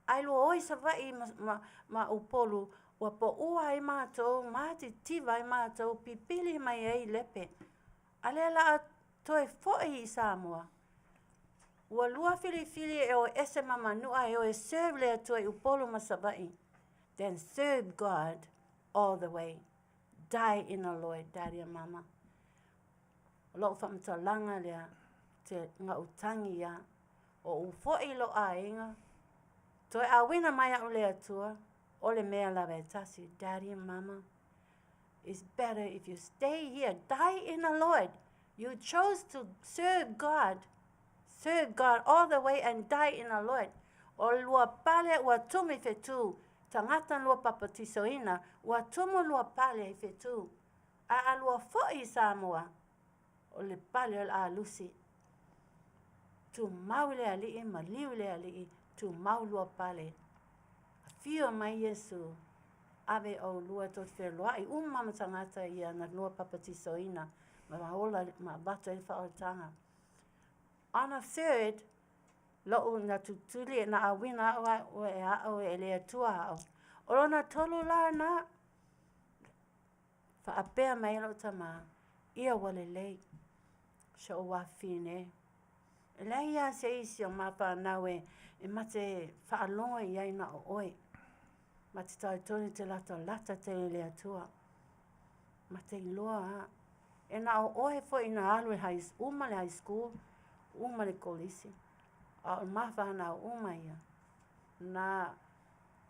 Ae lua o i Savaii ma, ma, ma Upolu, ua po'ua ai matou, matitiva ai matou, pipili mai ai i Lepe. A lea la a toe fo'i i Samoa. Ua lua filifili e o ese ma Manu'a e o e serve le Atua i Upolu ma Savaii. Then serve God all the way. Die in the Lord, Daddy and Mama. O lo'u faamatalaga lea te gautagi ia. O ou fo'i i lou aiga, toe auina mai a'u le Atua, o le mea lava e tasi, Daddy and Mama. It's better if you stay here, die in the Lord. You chose to serve God. Serve God all the way and die in the Lord. O lua pale ua tumu i fetu, tagata na lua papatisoina, ua tumu lua pale i fetu. A a lua fo'i i Samoa, o le pale o le a lusi. Tumau i le Alii, maliu i le Alii, tumau lua pale. Afio mai Iesu, ave oulua tou te feloai uma ma tagata ia na lua papatisoina ma ola ma avatu ai le faaolataga. On a third, lo'u na tutuli na auina a'u a'u e a'u e le Atua a'u. O lona tolu la na, faapea mai ai lo'u tamā, Ia ua lelei, si o'u afafine e. E leai lava se isi o ma fanau e e ma te faalogo i ai na o oe. Ma te talitonu e te latalata tele i le Atua. Ma te iloa lava. E na o oe foi na alu i high, uma le high school, uma le kolisi. A o ma fanau uma ia, na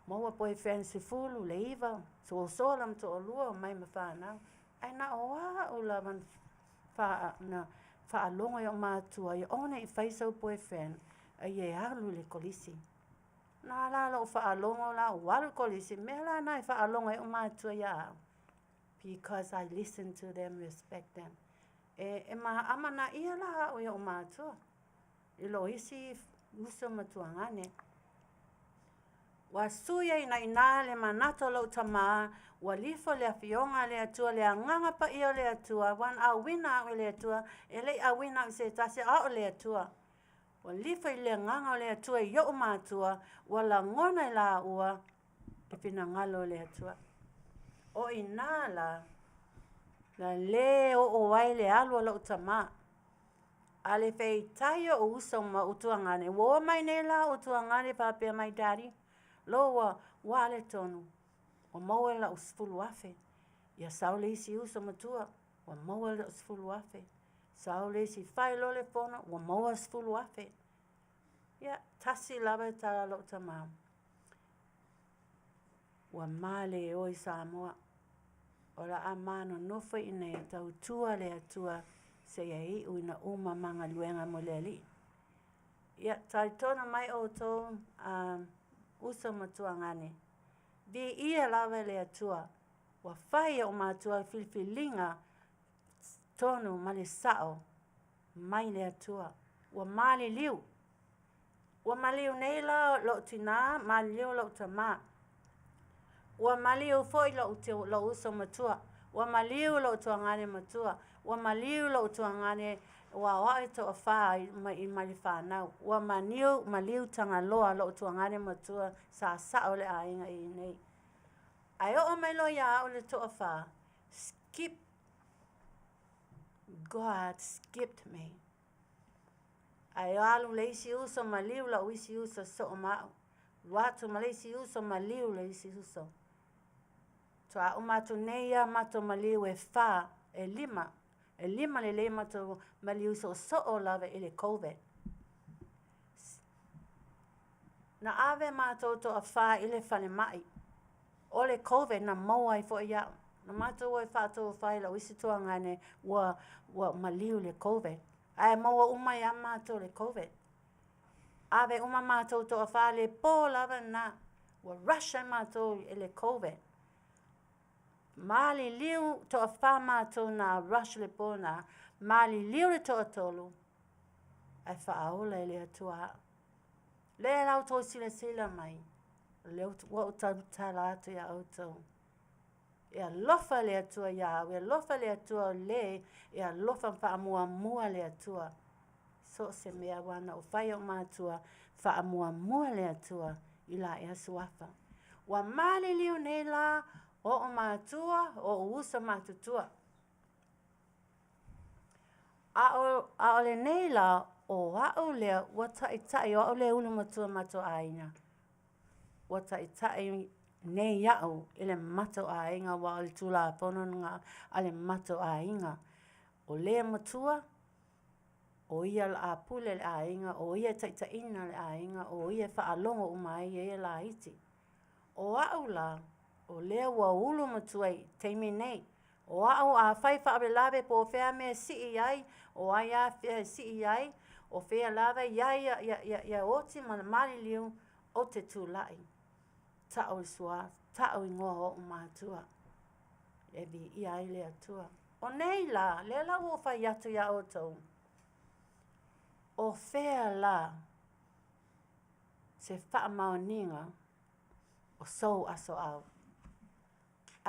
maua boyfriend 19, sosola ma toalua, omai ma fanau. Ae na o a'u lava na faalogo i o'u matua ia aua ne i fai sou boyfriend a ia e alu i le kolisi. Na la lo'u faalogo la ua alu i le kolisi, mea la na e faalogo ai o'u matua ia a'u, because I listen to them, respect them. E, e amanaia la a'u i o'u matua i lo isi uso ma tuagane. Ua sui ai ina inā le manatu o lou tamā, ua lifo le Afioga a le Atua, le Agaga Paia o le Atua, ua na auina a'u e le Atua, e le i auina a'u i se tasi, a o le Atua. Ua lifo i le Agaga o le Atua i oʻu matua, ua lagona e lāua le finagalo o le Atua. O inā la, na lē oo ai le alu a lou tamā. A le feitai oʻu uso ma oʻu tuagane, ua oo mai nei la oʻu tuagane faapea mai, Daddy, lo ua, ua aletonu, ua maua la'u 10,000. Ia sau le isi uso matua, ua maua la'u 10,000. Sau le isi fai loa le fono, ua maua 10,000. Ia, tasi lava le tala a lo'u tamā. Ua male oe i Samoa. O le a manonofo i inei e tautua le Atua seia iu ina uma ma galuega mo le Alii. Ia, talitonu mai outou uso ma tuagane, viia lava le Atua, ua fai e o matua filifiliga tonu ma le sa'o mai le Atua. Ua maliliu. Ua maliu nei la lo'u tinā, maliliu lo'u tamā. Ua maliu foi lo'u lo'u uso matua. Ua maliu lo'u tuagane matua. Ua maliu lo'u tuagane ua aoa'o e toafā i mai le fanau. Ua maniu maliu Tagaloa lo'u tuagane matua sa sa'o le aiga i inei. Ae oo mai loa iā a'u le toafā, skip God skipped me. Ae alu le isi uso maliu la'u isi uso so'o ma a'u. Alu atu ma le isi uso maliu le isi uso. Faatoa uma atu nei a matou maliu e fa, e lima, e lima lelei matou maliu so'oso'o lava i le Covid. Na ave matou toafā i le falema'i. O le Covid na maua ai foi iaʻu. Na matou o e faatofai i la'u isi tuagane ua ua maliu i le Covid. Ae maua uma ai lava matou i le Covid. Ave uma matou toafā le pō lava lena. Ua rush ai matou i le Covid. Maliliu toafā matou na rush le pō lena. Maliliu le toatolu ae faaola e le Atua a'u. Lea la outou silasila mai, o lea ua ou tautala atu iā outou. E alofa le Atua iā au, e alofa le Atua o le e alofa ma faamuamua le Atua. So o se mea aua na ou fai e ou matua, faamuamua le Atua i la ea suafa. Ua maliliu nei la oʻu matua, oʻu uso matutua. A o, a o lenei la, o a'u lea ua ta'ita'i, o a'u lea e ulu matua matou aiga, ua ta'ita'i nei a'u i le matou aiga aua o le Tulafono lena a le matou aiga. O le matua, o ia o le a pule le aiga, o ia e ta'itaʻina le aiga, o ia e faalogo uma ai e ia laiti. O a'u la, o lea ua ulu matua i taimi nei. O a'u afai fa'avelave po o fea mea e si'i ai, o ai a fea e si'i ai, o fea lava e i ai ia oti ma le maliliu, ou te tula'i, ta'u le sua, ta'u igoa o o'u matua, e viia ai le Atua. O nei lā, lea la ua ou fai atu iā outou, o fea lā se fa'amaoniga o sou aso au?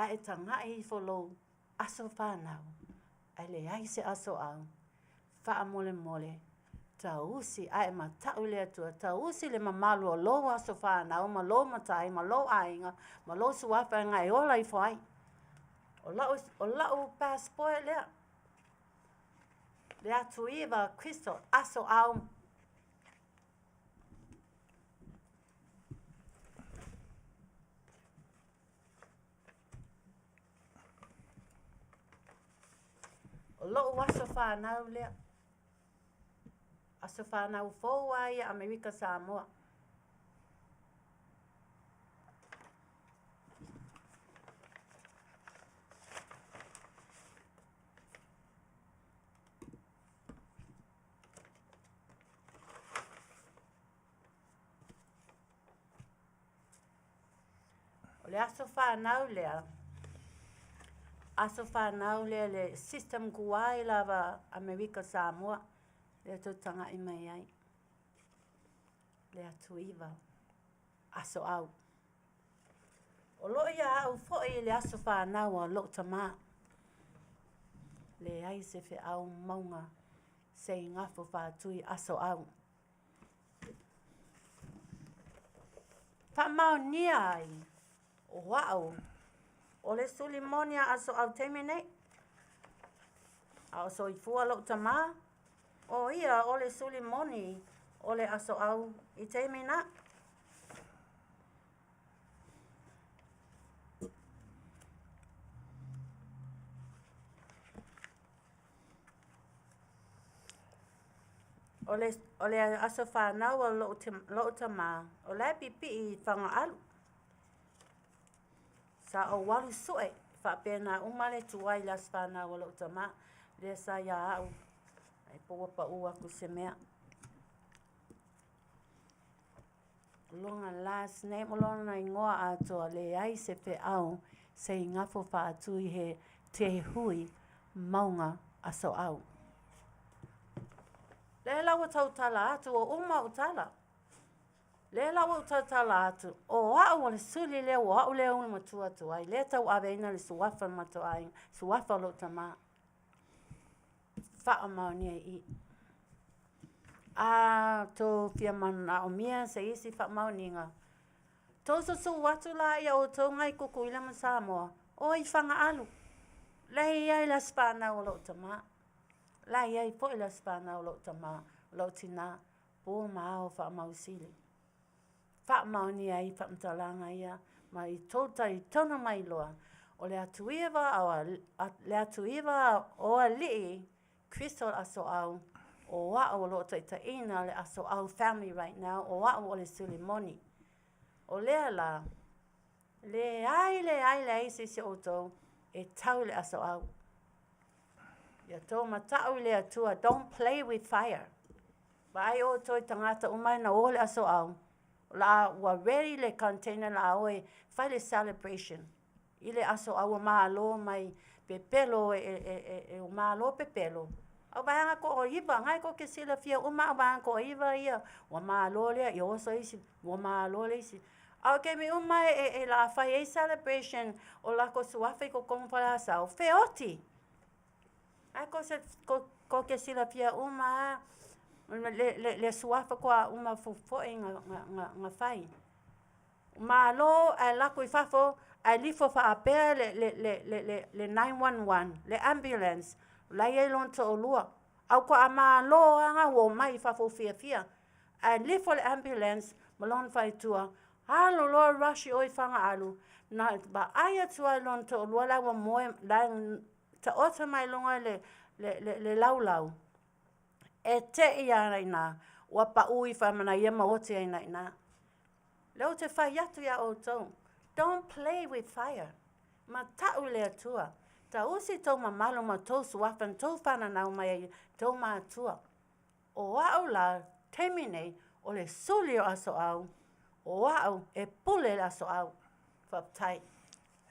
Ae taga'i ifo lou aso fanau, ae leai se aso au. Faamolemole, tausi ae mata'u i le Atua, tausi le mamalu o lou aso fanau ma lou matai ma lou aiga ma lou suafa e ga e ola ifo ai. O la'u, o la'u passport lea, le Atuiva Crystal aso au. O lo'u aso fanau lea, aso fanau fou a ia Amerika Samoa. O le aso fanau lea, aso fanau lea le system guai lava Amerika Samoa, lea tou taga'i mai ai. Le Atuiva, aso au. O lo'o ia a'u fo'i le aso fanau a lo'u tamā. Leai se fe'au mauga se i gafo faatui aso au. Faamaonia ai o a'u o le suli moni a aso au taimi nei. A o soifua lo'u tamā, o ia o le suli moni o le aso au i taimi na. O le, o le aso fanau o lo'u, lo'u tamā, o la e pipi'i i Fagaalu. Sa ou alu su'e, faapena uma le tuai i le aso fanau o lo'u tamā, lea sa iā a'u, ai po ua pa'ū atu se mea. O lona last name, o lona igoa atoa, leai se fe'au se i gafo faatui he te hui mauga aso au. Lea la ua tautala atu, ua uma o'u tala. Lea la ua ou tautala atu, o a'u o le suli lea ua a'u lea ulu matua atu ai, lea tauaveina le suafa o le matou aiga, suafa o lo'u tamā. Faamaonia i i. A tou fia manaomia se isi faamaoniga, tou susū atu la ia outou ngai Kukuila ma Samoa, o i Fagaalu. La e i ai le aso fanau o lou tamā. La e i ai foi le aso fanau o lou tamā, o lou tinā, po ma ao faamausili. Faamaonia ai faamatalaga ia ma i tou talitonu mai loa, o le Atuiva le Atuiva o Alii Kristo le Aso Au, o a'u o lo'o ta'ita'ina le Aso Au family right now, o a'u o le suli moni. O lea la, leai, leai, leai se isi o outou e tau i le Aso Au. Ia tou mata'u i le Atua, don't play with fire. Vaai outou i tagata uma e na o le Aso Au, o la ua ready le container la o e fai le celebration i le Aso Au ua malo mai pepelo e ua malo pepelo. Au vaega ko o iva, ngai ko ke silafia uma au vaega ko o iva ia, ua malo lea, ia oso isi, ua malo le isi. A o kemi uma e la fai ai celebration o lako suafa i kokomu faleasau, feoti. Ae ko se ko, ko ke silafia uma a le, le, le suafa koa uma fofo'i nga, nga, nga, nga fai. Malo ae lako i fafo ae lifo fa'apea le, le, le, le, le, le 911, le ambulance, la i ai lona to'olua. Au ko'a malo a nga ua omai i fafo fiafia. Ae lifo le ambulance ma lona faletua, alu loa rush i o i Fagaalu, na va'ai atu ai lona to'olua la ua moe, la e taoto mai luga le, le, le, le laulau, e te'i ana inā, ua pa'ū ifo ai ma nai ia ma oti ai i inā. Lea ou te fai atu iā outou, don't play with fire. Mata'u i le Atua. Tausi tou mamalu ma tou suafa na tou fananau mai ai tou matua. O a'u la taimi nei o le suli o Asoau, o a'u e pule i le Asoau. Faafetai.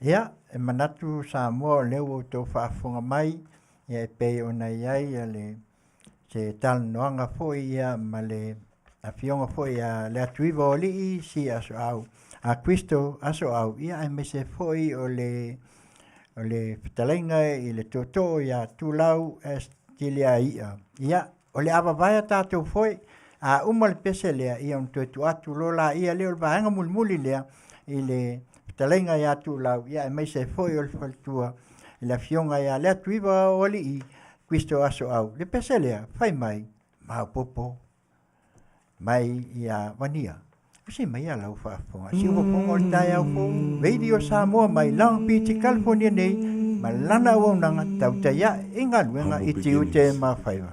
Ia, e manatu Samoa o lea ua outou faafofoga mai, ia e pei ona i ai le se talanoaga foi ia ma le afioga foi a Leatuiva o Alii si Asoau a Kristo Asoau, ia aemaise foi o le o le fetalaiga i le tootoo ia Tulau S. Tiliaia. Ia, o le a vavaea tatou foi, a uma le pese lea, ia ona toe tuu atu loa laia lea o le vaega mulimuli lea i le fetalaiga ia Tuulau, ia aemaise foi o le faletua i le afioga ia Leatuiva o Alii Kristo Asoau. Le pese lea, fai mai, maopoopo mai ia Vania. Usi mai ia lau faafofoga. Siufofoga o le taeao fou, Radio Samoa mai Long Beach, California nei, ma lana auaunaga tautai ae i galuega i tiute ma faiva.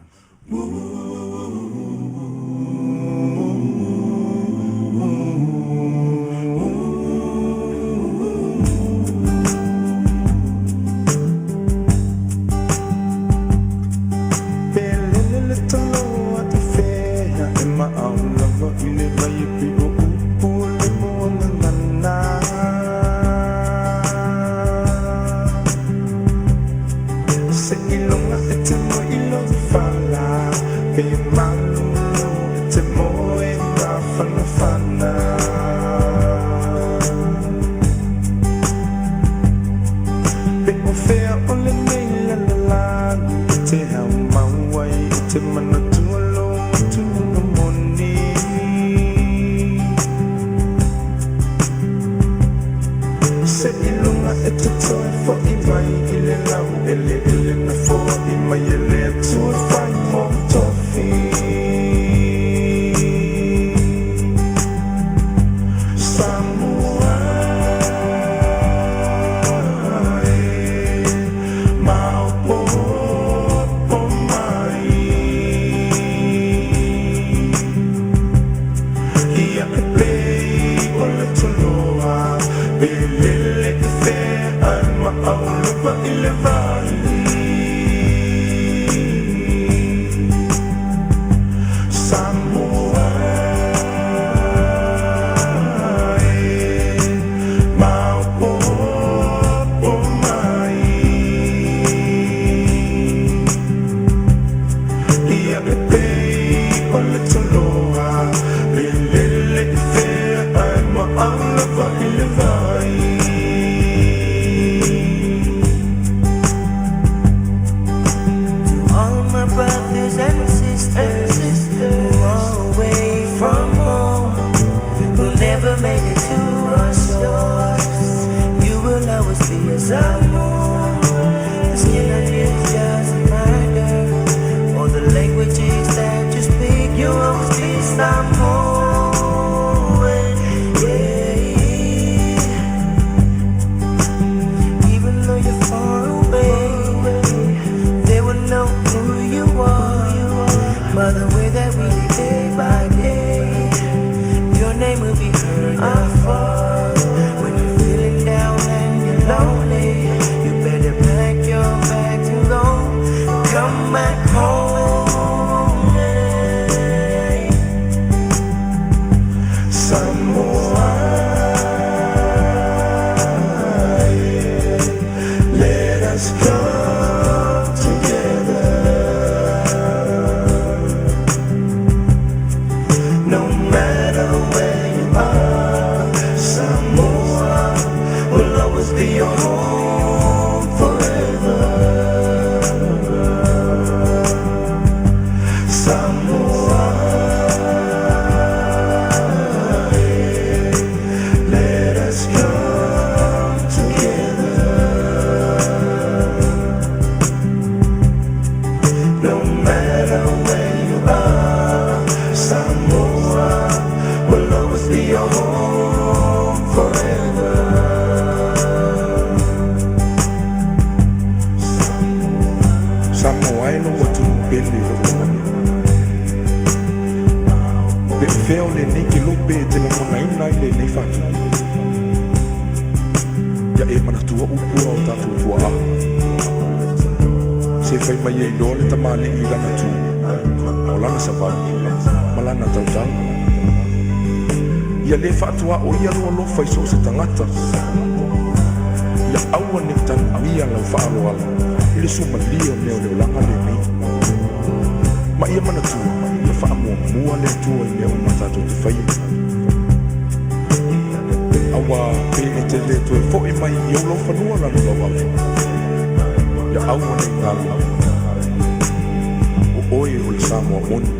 manatua upu a o tatou tuaa. Se fai mai ai loa le tamalii i lana tu, o lana savali, ma lana tautala. Ia le faatuaoia lou alofa i so o se tagata. Ia aua ne i tanuia lau faaaloalo i le suamalie o mea o le olaga lenei. Ma ia manatua, ia faamuamua le Atua i mea uma tatou te faia. Auā, pe e te le toe foʻi mai i ou laufanua lalo lauava, ia aua ne i galo, o oe o le Samoa moni.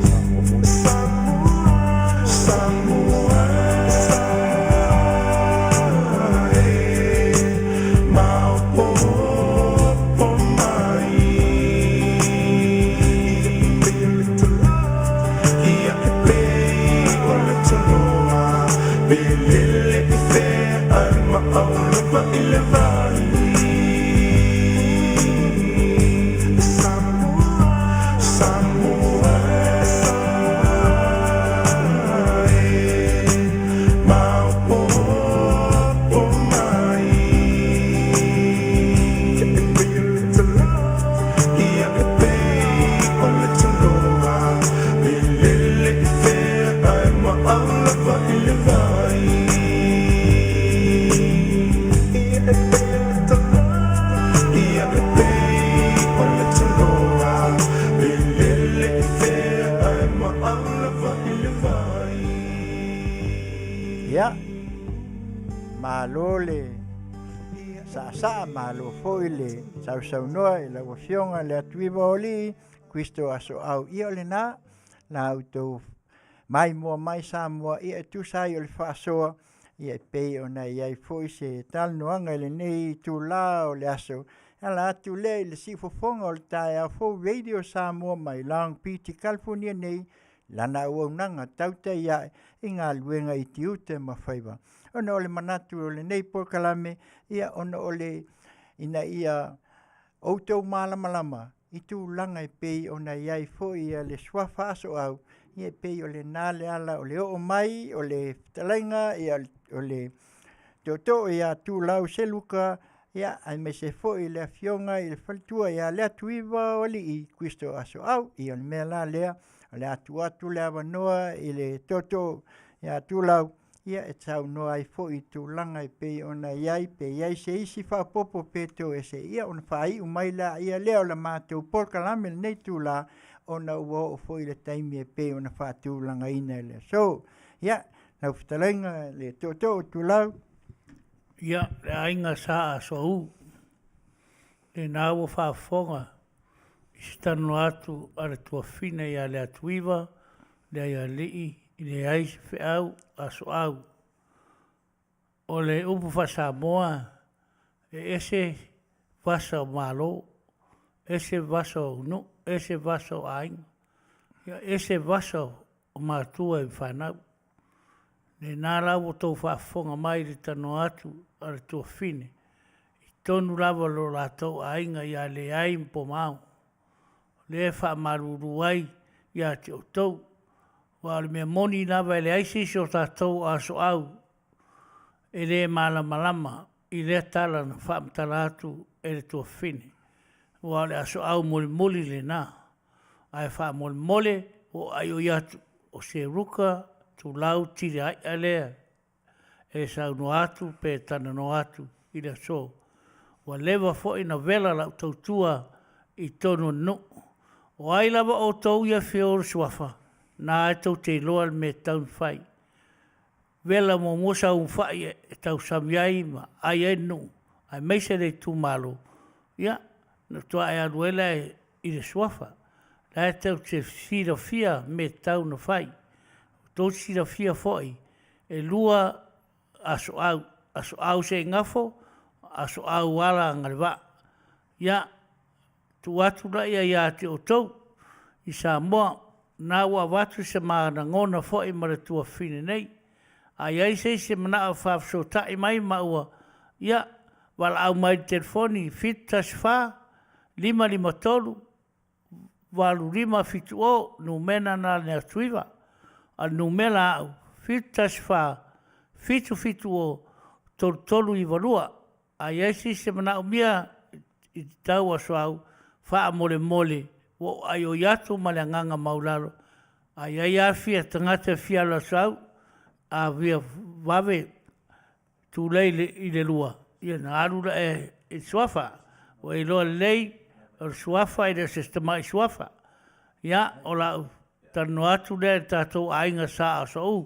Ia, malo le saasaa, malo foi le sausaunoa i lau Afioga i le Atuiva o Alii, Kristo Asoau. Ia o lena, la outou maimoa mai Samoa, ia e tusa ai o le faasoa, ia e pei ona i ai foi se talanoaga i lenei itulā o le aso, e ala atu lea i le siufofoga o le taeao fou Radio Samoa mai Long Beach i California nei, lana auaunaga tautai ae i galuega i tiute ma faiva. Ona o le manatu o lenei polokalame, ia ona o le ina ia outou malamalama i tulaga e pei ona i ai foi le suafa asoau, ia e pei o lena le ala o le oo mai o le fetalaiga ia o le tootoo ia Tulau Seluka, ia aemaise foi le afioga i le faletua ia Leatuiva o Alii Kristo Asoau. Ia o le mea la lea, o le a tuu atu le avanoa i le tootoo ia Tulau, ia e saunoa ai foi i tulaga e pei ona i ai, pe i ai se isi faaopoopo pe toese, ia ona faaiu mai laia lea o le matou polokalame i lenei itula, ona ua oo foi i le taimi e pei ona faatulagaina i le aso. Ia, lau fetalaiga le tootoo o Tulau. Ia, le aiga Sa Asoau, lena ua faafofoga i se talanoa atu a le tuafafine ia Leatuiva, Leaialii, e leai se feau asoau. O le upu faa-Samoa, e ese vasa o Malo, ese vasa o nuu, ese vasa o aiga, ia ese vasa o matua i fanau. Lena la ua outou faafofoga mai i le talanoa atu a le tuafafine, i totonu lava o lo latou aiga ia Leai ma Pomaau, lea e faamalulu ai ia te outou. Aua o le mea moni lava e leai se isi o tatou o asoau e le malamalama i lea tala na faamatala atu e le tuafafine, aua o le asoau mulimuli lena. Ae faamolemole ua ou aioi atu, o Seluka Tulau Tileaia lea e saunoa atu pe talanoa atu i le aso. Ua leva foi ona vela lau tautua i totonu o le nuu. O ai lava outou ia e fia o i le suafa, na e tou te iloa le mea e tatau ona fai. Vela muamua saufai e tausami ai ma aai ai le nuu aemaise le itumalo, ia, ona faatoa e alu ai lea i le suafa. O la e tou te silafia mea e tatau ona fai. Tou te silafia foi, e 2 asoau, asoau Seenafo, asoau Alagalevaa. Ia, tuu atu laia ia te outou i Samoa, o lena ua avatu se ma lagona foi ma le tuafafine nei. A i ai se isi e manao e faafesootai mai maua, ia, valaau mai i le telefoni 714 553 8570, numera lena a Leatuiva. A o le numera a au, 714 770 3392. A i ai se isi e manaomia i te tau o Aso Au, faamolemole, ua ou aioi atu ma le agaga maulalo, a i ai lava fia tagata e fia alu i le Aso Au, a fia vave tulei i le 2, ia ona alu lea i le suafa. Ua e iloa lelei, o le suafa e le o se tamai suafa. Ia, o lau talanoa atu lea i le tatou aiga Sa Asoau.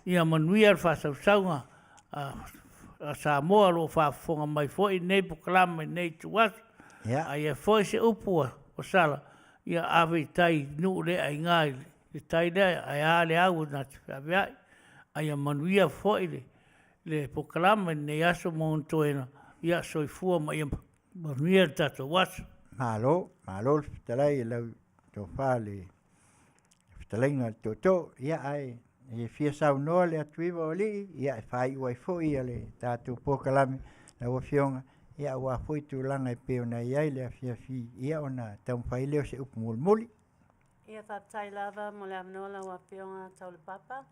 Ia manuia le faasausauga a Samoa o lo o faafofoga mai foi i lenei polokalame i lenei ituaso. A i ai foi se upu ua sala, ia ave i tai i nuu le aina i le tai lea, ae a le au na te feaveai. A ia manuia foi le polokalame i lenei aso ma ona toega. Ia soifua ma ia manuia le tatou aso. Malo, malo le fetalai i lau tofa i le fetalaiga i le Tootoo. Ia ae e fia saunoa le Atuiva o Alii, ia e faaiu ai foi le tatou polokalame lau Afioga, ia aua foi tulaga e pei ona i ai le afiafi, ia ona taumafai lea o se upu mulimuli. Ia faafetai lava mo le avanoa lau Afioga Taulapapa.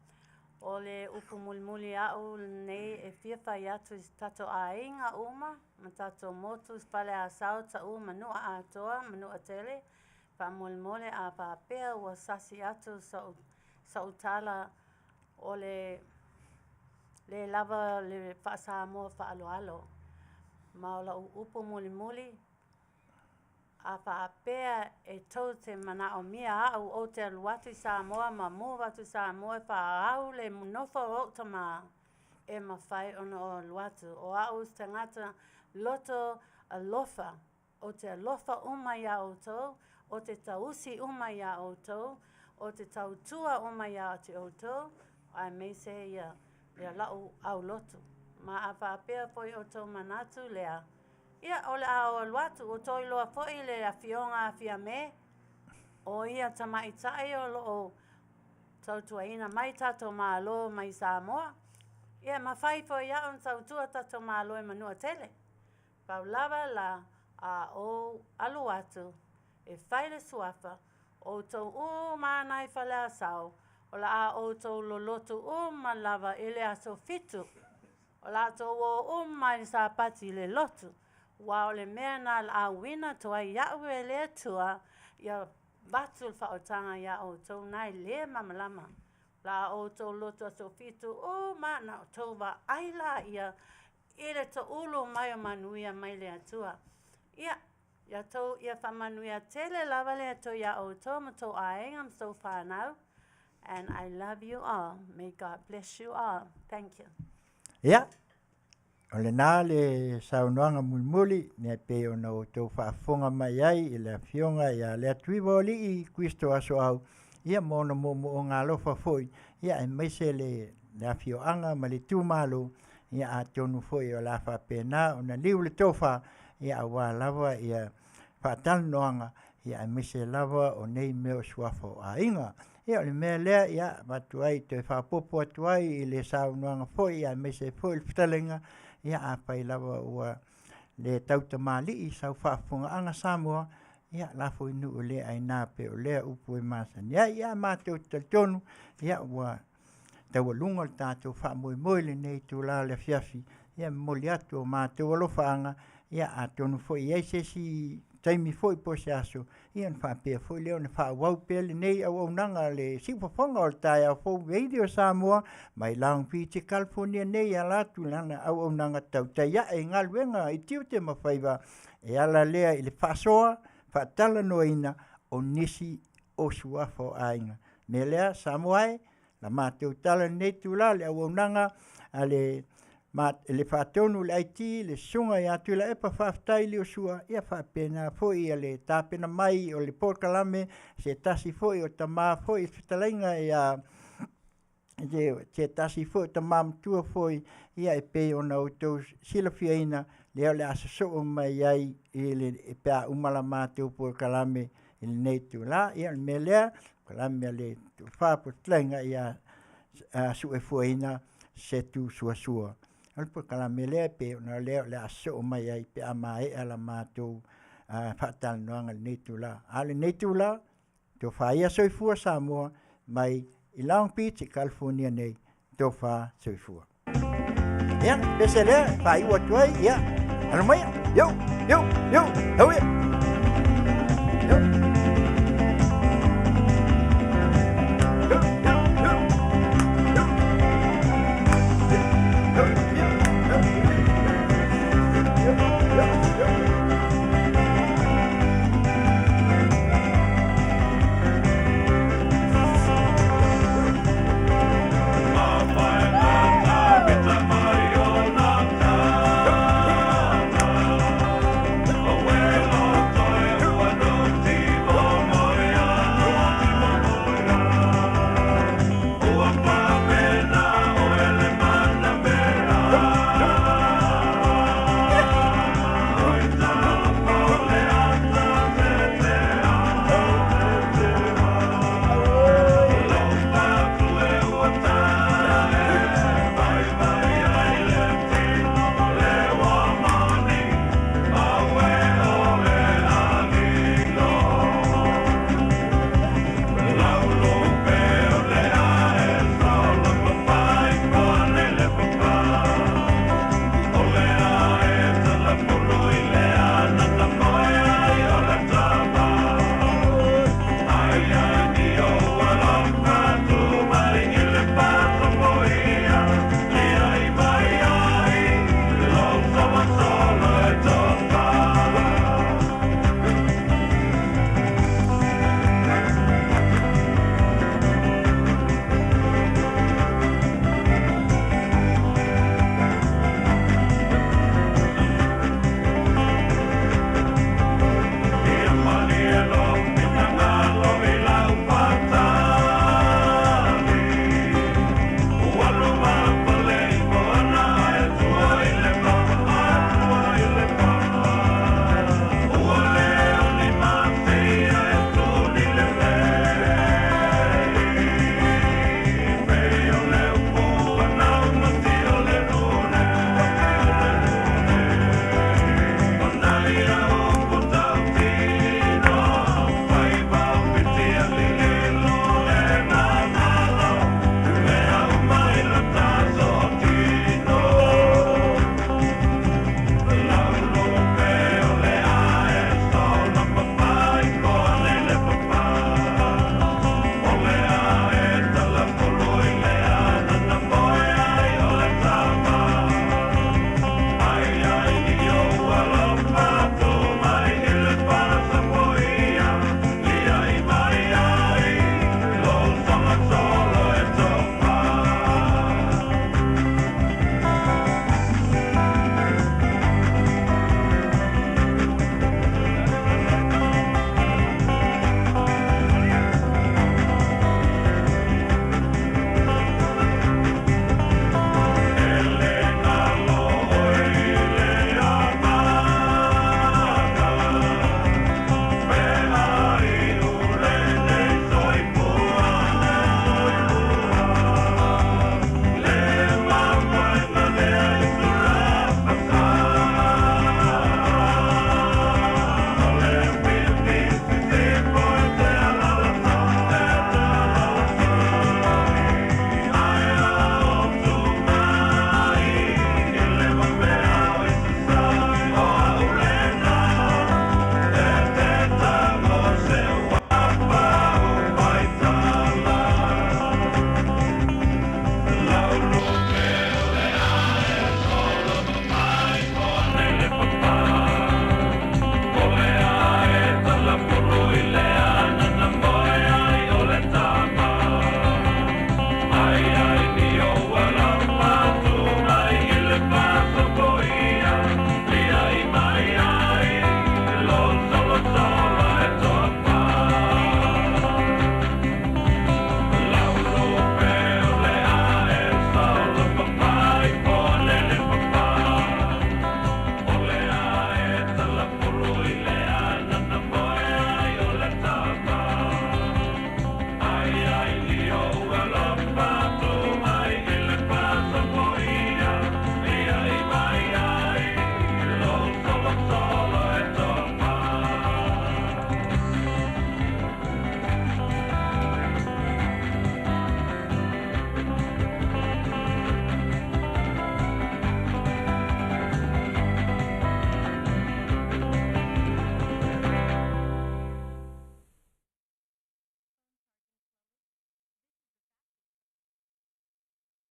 O le upu mulimuli a'u lenei e fia fai atu i tatou aiga uma ma tatou motu i Faleasao, Ta'u ma Nu'a atoa ma Nu'a tele, faamolemole a faapea ua sasi atu sa'u tala o le le lava le faa-Samoa faaaloalo. Ma o la'u upu mulimuli, A faapea e tou te manaomia a'u ou te alu atu i Samoa ma move atu i Samoa e faaau le nofo o o'u tamā, e mafai ona ou alu atu. O a'u se tagata loto alofa, ou te alofa uma iā outou, ou te tausi uma iā outou, ou te tautua uma iā te outou, aemaise ia la'u aulotu. Ma a faapea foi outou manatu lea, Ia, o le a ou alu atu, ua tou iloa foi le Afioga a Fiame, o ia tamaitai o lo o tautuaina mai tatou Malo mai Samoa. Ia, e mafai foi iaʻu ona tautua tatou Malo e Manuatele. Pau lava la a ou alu atu e fai le suafa, outou uma ana i Faleasao, o le a outou lolotu uma lava i le aso 7. O la outou o uma i le Sapati i le lotu, ua o le mea na la auina atu ai iaʻu e le Atua, ia avatu le faautaga iā outou na e le malamalama. O la outou lotu aso 7 uma na outou vaai laia i le toulu mai o manuia mai le Atua. Ia, ia tou ia faamanuia tele lava le Atua iā outou ma tou aiga ma tou fanau. And I love you all. May God bless you all. Thank you. Ia, o lena le saunoaga mulimuli e pei ona outou faafofoga mai ai i le Afioga ia Leatuivaoalii Kristo Asoau, ia ma ona moomooga alofa foi, ia aemaise le afioaga ma le itumalo, ia atonu foi o le a faapena ona liu le tofa, ia aua lava ia faatalanoaga, ia aemaise lava o nei mea o suafa o aiga. Ia o le mea lea, ia avatu ai toe faaopoopo atu ai i le saunoaga foi, ia aemaise ai foi le fetalaiga, ia afai lava ua le tautamalii sau faafofogaaga Samoa, ia lafo i nuu le aina pei o lea upu e masani ai. Ia matou te talitonu, ia ua taualuga le tatou faamoemoe i lenei itula o le afiafi, ia e momoli atu o matou alofaaga, ia atonu foi e i ai se isi taimi foi po o se aso, ia ona faapea foi lea ona faaauau pea lenei auaunaga a le siufofoga o le taeao fou Radio Samoa mai Long Beach i California nei e ala atu i lana auaunaga tautai ae i galuega i tiute ma faiva e ala lea i le faasoa faatalanoaina o nisi o suafa o aiga. Mea lea, Samoa e, la matou tala i lenei itula le auaunaga a le ma le faatonu le IT le susuga ia Tuilaepa faafetai Liosua ia faapena foi ia le tapena mai o le polokalame se tasi foi o tama foi fetalaiga ia se tasi foi o tama matua foi ia e pei ona outou silafiaina lea o le a sosoo mai ai i le pe a uma la matou polokalame i lenei itula. Ia o le mea lea, polokalame a le Tofa Fetalaiga ia Suefuaina Setu Suasua. O le polokalame lea e pei ona o lea o le a sosoo mai ai pe a maea la matou faatalanoaga i lenei itula. A o lenei itula, tofa ia soifua Samoa mai i Long Beach i California nei, tofa soifua. Ia, pese lea, faaiu atu ai, ia, alo maia, yo, yo, yo, tau ia.